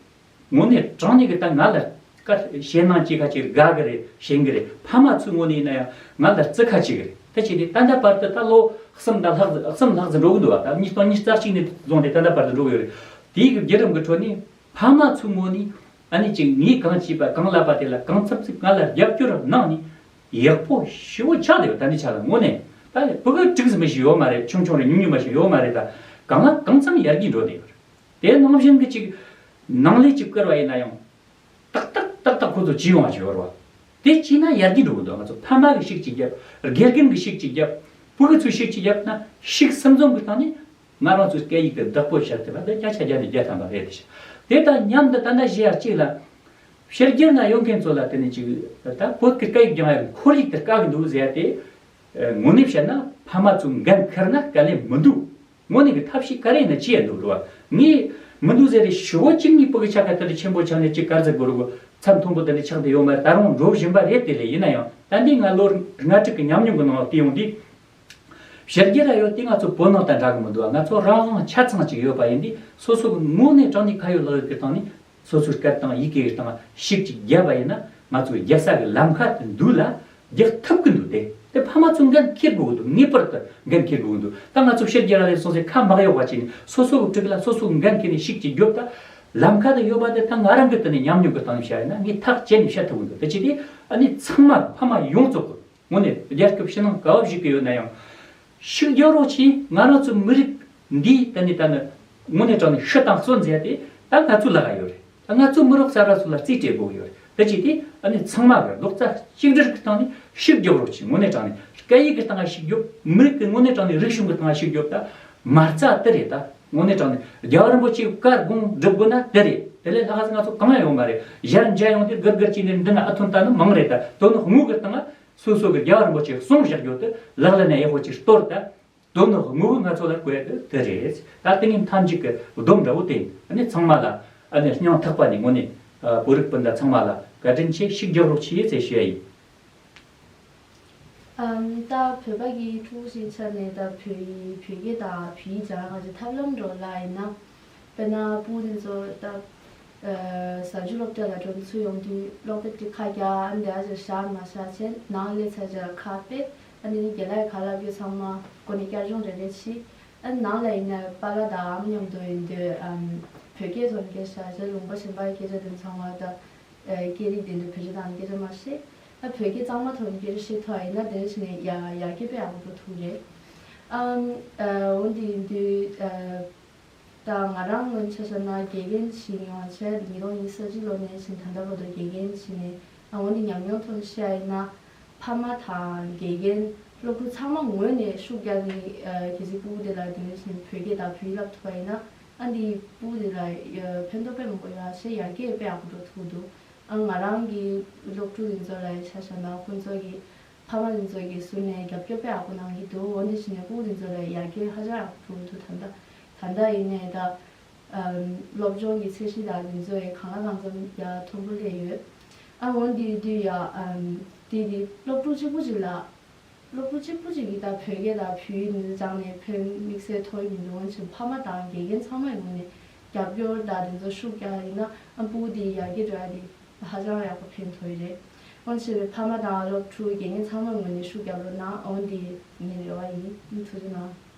དངོས་གནས་དྲང་གནས་ཀྱི་ད་ང་ལ་བཀའ་ཞེད་སྣང་ཅིག་ཁ་ཅིག་དགའ་གི་རེད། ཞེན་གི་རེད། ཕ་མ་ཚོའི་ངོས་ནས་ཡིན་ན་ཡང་ང་ལ་བརྩི་ཁ་ཅིག་གི་རེད། ད་བྱས་ཏེ་ད་ལྟ་བར་དུ་ད་ལོ་གསུམ་ད་ལྷག་གསུམ་ལྷག་ཙམ་འགྲོ་གི་འདུག་བ། ད་ཉིས་སྟོང་ཉི་ཤུ་རྩ་གཅིག་ནས་བཟུང་སྟེ་ད་ལྟ་བར་དུ་འགྲོ་གི་ཡོད་རེད། དེའི་གི་བརྒྱུད་རིམ་གི་ཁྲོད་ནས་ཕ་མ་ཚོའི་ངོས་ནས་ཨ་ནི་ཅིག་ངས་གང་བྱས་པ་གང་ལབ་པ་དེ་ལ་གང་འཚམ་ཅིག་ང་ལ་རྒྱབ་སྐྱོར་གནང་ནས་ཡག་པོ་ཞེ་པོ་ཆགས་བསྡད་ཡོད། ད་ནི་ཆ་ལ་དངོས་གནས་ད་ཕྲུ་གུ་དྲུག་ཙམ་ཞིག་ཡོད་མ་རེད། ཆུང་ཆུང་རེད། ཉུང་ཉུང་མ་ཞིག་ཡོད་མ་རེད། ད་གང་ལ་གང་འཚམ་ཡར་རྒྱས་འགྲོ་བསྡད་ཡོད་རེད། དེ་ནང་བཞིན་གྱི་ཅིག་ནང་ལས་ཅིག་བསྐུར་བ་ཡིན་ན་ཡང་ཏག་ཏག་ཏག་ཏག་ཁོ་ཚོ་བྱེད་ཡོང་བ་ཞིག་ཡོད་རེད་བ། དེ་བྱས་ན་ཡར་རྒྱས་འགྲོ་གི་འདུག་ང་ཚོ་ཕ་མ་གི་ཤུགས་ཅིག་བརྒྱབ། དགེ་རྒན་གི་ཤུགས་ཅིག་བརྒྱབ། ཕྲུ་གུ་ཚོའི་ཤུགས་ཅིག་བརྒྱབ་ན་ཤུགས་གསུམ་འཛོམས་གི་སྟེང་ནས་ང་རང་ཚོའི་སྐད་ཡིག་དེ་བདག་པོ་བྱས་ཐུབ་པ་དེ་བརྒྱ་ཆ་བརྒྱ་ནས་བརྒྱ་ཐམ་པ་རེད། དེ་དང་མཉམ་དུ་ད་ལྟ་བཞི་ཡ་གཅིག་ལ་ཕྱི་རྒྱལ་ན་ཡོད་མཁན་ཚོ་ལ་དེ་ནས་ཅིག་ད་བོད་ཀྱི་སྐད་ཡིག་སྦྱང་ཡ་ཁོར་ཡུག་དེ་དཀའ་གི་འདུག་ཟེར་ཡ་དེ། དངོས་གནས་བཤད་ན་ཕ་མ་ཚོའི་འགན་འཁུར་ན་དཀའ་ལས་མི་འདུག་དངོས་གནས་ཀྱི་ཐབས་ཤེས་ག་རེ་ཡིན་ན་བྱེད་ཡ་འདུག་རེད་བ། ངས་མི་འདུག་ཟེར་རེ་ཞུ་བོ་གཅིག་གཉིས་ཕྲུ་གུ་ཆ་ག་དེ་འདྲ་ཆེན་པོ་ཆགས་ནས་ཅིག་ག་རེ་ཟེར་དགོས་རེད་གོ། མཚམས་མཐོན་པོ་དེ་འདྲ་ཆགས་བསྡད་ཡོད་མ་རེད། ད་རུང་འགྲོ་བཞིན་པ་རེད། དེ་ལས་ཡིན་ན་ཡང་ད་འདི་ང་ལོ་ལྔ་དྲུག་གི་ཉམས་མྱོང་གི་ནང་ལ་བལྟས་ཡོང་དུས། ཕྱི་རྒྱལ་ལ་ཡོད་དེ་ང་ཚོ་བོད་ནང་དང་འདྲ་གི་མི་འདུག་ང་ཚོ་རང་དབང་ཆ་ཚང་ཅིག་ཡོད་པ་ཡིན་དུས་སོ་སོ་གི་དངོས་གནས་དྲང་གནས་ཁ་ཡོད་ལག་ཡོད་ཀྱི་སྟེང་ནས་སོ་སོའི་སྐད་དང་ཡི་གེ་གི་སྟེང་ཤུགས་ཅིག་བརྒྱབ་པ་ཡིན་ན་ང་ཚོ་རྒྱལ་ས་གི་ལམ་ཁ་དེ་འདུག་ལ་རྒྱག་ཐུབ་ཀྱི་འདུག་དེ་དེ་ཕ་མ་ཚོ་འགན་འཁྱེར་དགོས་ཀྱི་འདུག་ངེས་པར་དུ་འགན་འཁྱེར་དགོས་ཀྱི་འདུག་ད་ང་ཚོ་ཕྱི་རྒྱལ་ལ་སོང་ཚེ་ཁ་མ་གཡོག་པ་བྱས་ནས་སོ་སོ་གི་ཕྲུ་གུ་ལ་སོ་སོ་གི་འགན་འཁྱེར་ནས་ཤུགས་ཅིག་རྒྱོབ། ད་ལམ་ཁ་དེ་ཡོད་པ་དེ་ད་ང་རང་གི་དེ་ནས་ཉམས་མྱོང་གི་སྟེང་ནས་བཤད་ཡིན་ན་ངས་ཐག་བཅད་ནས་བཤད་ཐུབ་ཀྱི་འདུག་དེ་བྱས་དུས་ཨ་ནི་ཚང་མ་ཕ་མ་ཡོངས་རྫོགས་གི་དངོས་གནས་རྒྱལ་ཁབ་ཕྱི་ནང་ག་བ་ཞིག་གི་ཡོད་ན་ཡང་ཤུགས་རྒྱག་རོགས་གྱིས། ང་རང་ཚོ་མི་རིགས་འདིའི་ད་ནི་ད་ནི་དངོས་གནས་དྲང་ནས་ཤི་དང་གསོན་མཛད་དེ་ད་ང་ཚོའི་ལག་ག་ཡོད་རེད། ད་ང་ཚོ་མི་རབས་གསར་པ་ཚོ་ལ་རྩིས་སྤྲད་དགོས་ཀྱི་ཡོད་རེད། ད་ཅི་སྟེ་ཨ་ནི་ཚང་མ་གི་རྡོག་རྩ་གཅིག་སྒྲིལ་གྱི་སྟེང་ནས་ཤུགས་རྒྱག་རོགས་གྱིས། དངོས་གནས་དྲང་ནས་སྐད་ཡིག་གི་སྟེང་ལ་ཤུགས་རྒྱོབ། མི་རིགས་ཀྱི་དངོས་གནས་དྲང་ནས་རིག་གཞུང་གི་སྟེང་ལ་ཤུགས་རྒྱོབ། ད་མ་རྩ་དེ་རེད། ད་དངོས་གནས་དྲང་ནས་རྒྱལ་བ་རིན་པོ་ཆེའི་བཀའ་དགོངས་སྒྲུབ་དགོས་ན་དེ་རེད། དེ་ལས་ལྷག་ཙམ་ང་ཚོ་གང་ཡང་ཡོད་མ་རེད། ཞལ་མཇལ་ཡོང་དུས་སྒུར་སྒུར་བྱས་ནས་འདི་ན་ཨ་ཐོན་ལྟ་ནི་མང་རེད། ད་དོན་དངོས་ཀྱི་སྟེང་ལ། སོ་སོ་གི་རྒྱལ་བ་རིན་པོ་ཆེས་གསུངས་བཞག་རྒྱུ་དེ་ལག་ལེན་ན་ཡག་པོ་ཅིག་གཏོར། ད་དོན་དངོས་པོ་ང་ཚོ་ལ་དགོས་ཡ་དེ་དེ་རེད། ད་དེ་ངས་མཐའ་མཇུག་གི་སྡོམ་འདྲ་བོ་དེ་ཨ་ནི་ཚང་མ་ལ་ཨ་ནི་སྙིང་ཐག་པ་ནས་དངོས་གནས་བོད་རིགས་སྤུན་ཟླ་ཚང་མ་ལ་བཀའ་དྲིན་ཆེ། ཤུགས་རྒྱག་རོགས་བྱེད་ཟེར་ཞུ་ཡ་ཡིན། ཨམ། ད་བོད་པ་གི་ཕྲུ་གུ་ཞིག་ཆ་ནས་ད་བོད་ཡིག་བོད་སྐད་དང་བོད་ཡིག་སྦྱང་ཡག་གི་ཐབས་ལམ་འདྲ་བོ་ལ་ཡིན་ན། དཔེར་ན་ཕྲུ་གུ་དེ་ཚོ་ད་ཨ་གཟའ་མཇུག་སློབ་གྲྭ་ལ་འགྲོ་ཚུར་ཡོང་དུས་སློབ་དེབ་དེ་ཁ་རྒྱག་ཨ་འདི་ཨ་ཅིག་བཞག་མ་བཞག་བྱས་ནང་སླེབས་ཚར་རྗེས་ཁ་ཕྱེ། ཨ་ནི་རྒན་ལགས་ག་ལབ་རྒྱུ་ཚང་མ་སྒོ་ནས་བསྐྱར་སྦྱོང་རེ་རེ་བྱས། ཨ་ནང་ལ་ཡིན་ན་པཱ་ལགས་དང་ཨ་མ་མཉམ་དུ་ཡིན་དུས་ཨམ་བོད་སྐད་ཐོག་ནས་སྐད་ཆ་བཤད་བྱས། ལུང་པ་གཞན་པ་སྐད་ཆ་དེ་ཚང་མ་ད་ཨ་སྐད་རིགས་དེ་འདྲ་བེད་སྤྱོད་བཏང་ནས་སྐད་ཆ་མ་བཤད། ཨ་བོད་སྐད་གཙང་མ་ཐོག་ནས་སྐད་ཆ་བཤད་ཐུབ་པ་ཡིན་ན་དེ་འདྲ་བྱས་ནས་ཡར་ཡར་རྒྱས་དཔེ་ཡག་པོ་འགྲོ་ཐུབ་རེད། ཨམ། ཨ་འོ་འདི་ཡིན་དུས་ཨ་ད་ང་རང་ངོས་ཆ་བཞག་ན་དགེ་རྒན་བྱས་མྱོང་བ་བྱས། ཉིས་སྟོང་ཉི་ཤུ་རྩ་གཅིག་ལོ་ནས་བྱས་ད་ལྟ་བར་དུ་དགེ་རྒན་བྱས་ནས། ཨ་འོ་འདི་ཉམས་མྱོང་ཐོག་ནས་བཤད་ཡིན་ན་ཕ་མ་དང་དགེ་རྒན་སློབ་ཕྲུག་ཚང་མ་ངོས་ནས་ཤུགས་རྒྱག་ནས་ཨ་གལ་སྲིད་ཕྲུ་གུ་དེ་ལ་དེ་འདྲ་བྱས་ནས་བོད་སྐད་དང་བོད་ཡིག་བསླབ་ཐུབ་པ་ཡིན་ན། ཨ་འདི་ཕྲུ་གུ་དེ་ལ་ཨ་ཕན་ཐོགས་དཔེ་མང་པོ་ཡོད་ཨ་བྱས། ཡར་རྒྱས་དཔེ་ཡག་པོ་འགྲོ་ཐུབ་འདུག་ཨ་ང་རང་གི་སློབ་ཕྲུག་དེ་ཚོ་ལ་ཆ་བཞག་ན་ཁོང་ཚོ་གི་ཕ་མ་དེ་ཚོ་གིས་ཟུར་ནས་རྒྱབ་སྐྱོར་དཔེ་ཡག་པོ་གནང་གི་འདུག་འོ་འདི་བྱས་ནས་ཕྲུ་གུ་དེ་ཚོ་ལ་ཡར་རྒྱས་ཧ་ཅང་ཡག་པོ་འགྲོ་གི་འདུག་ད་ལྟ་ད་ལྟ་ཡིན་ནའི་ད་ཨམ་སློབ་སྦྱོང་གི་ཚད་གཞི་དང་དེ་ཚོ་ཡང་གང་ལ་གང་འཚམ་ཡར་མཐོན་པོ་སླེབས་ཡོད། ཨ་འོ་འདི་དུས་ཡ་ཨམ་དེ་དེ་སློབ་ཕྲུག་གཅིག་པུ་གཅིག་ལ། སློབ་ཕྲུག་གཅིག་པུ་གཅིག་གིས་ད་བོད་སྐད་དང་བོད་ཡིག་འདི་སྦྱངས་ནས་ཕན་དམིགས་བསལ་ཐོགས་ཀྱི་མི་འདུག་འོན་ཀྱང་ཕ་མ་དང་དགེ་རྒན་ཚང་མའི་ངོས་ནས་རྒྱབ་སྐྱོར་དང་དེ་ཚོ་ཤུགས་རྒྱག་ཡིན་ན་ཨ་ཕྲུ་གུ་དེ་ཡར་རྒྱས་འགྲོ་ཡ་དེ་ཧ་ཅང་ཡག་པོ་ཕན་ཐོགས་ཡི་རེད། འོན་ཀྱང་ཕ་མ་དང་སློབ་ཕྲུག་དགེ་རྒན་ཚང་མའི་ངོས་ནས་ཤུགས་རྒྱབ་རོགས་གནང་། འོ་འདི་ངའི་རེ་བ་ཡིན། ཐུགས་རྗེ་གནང་།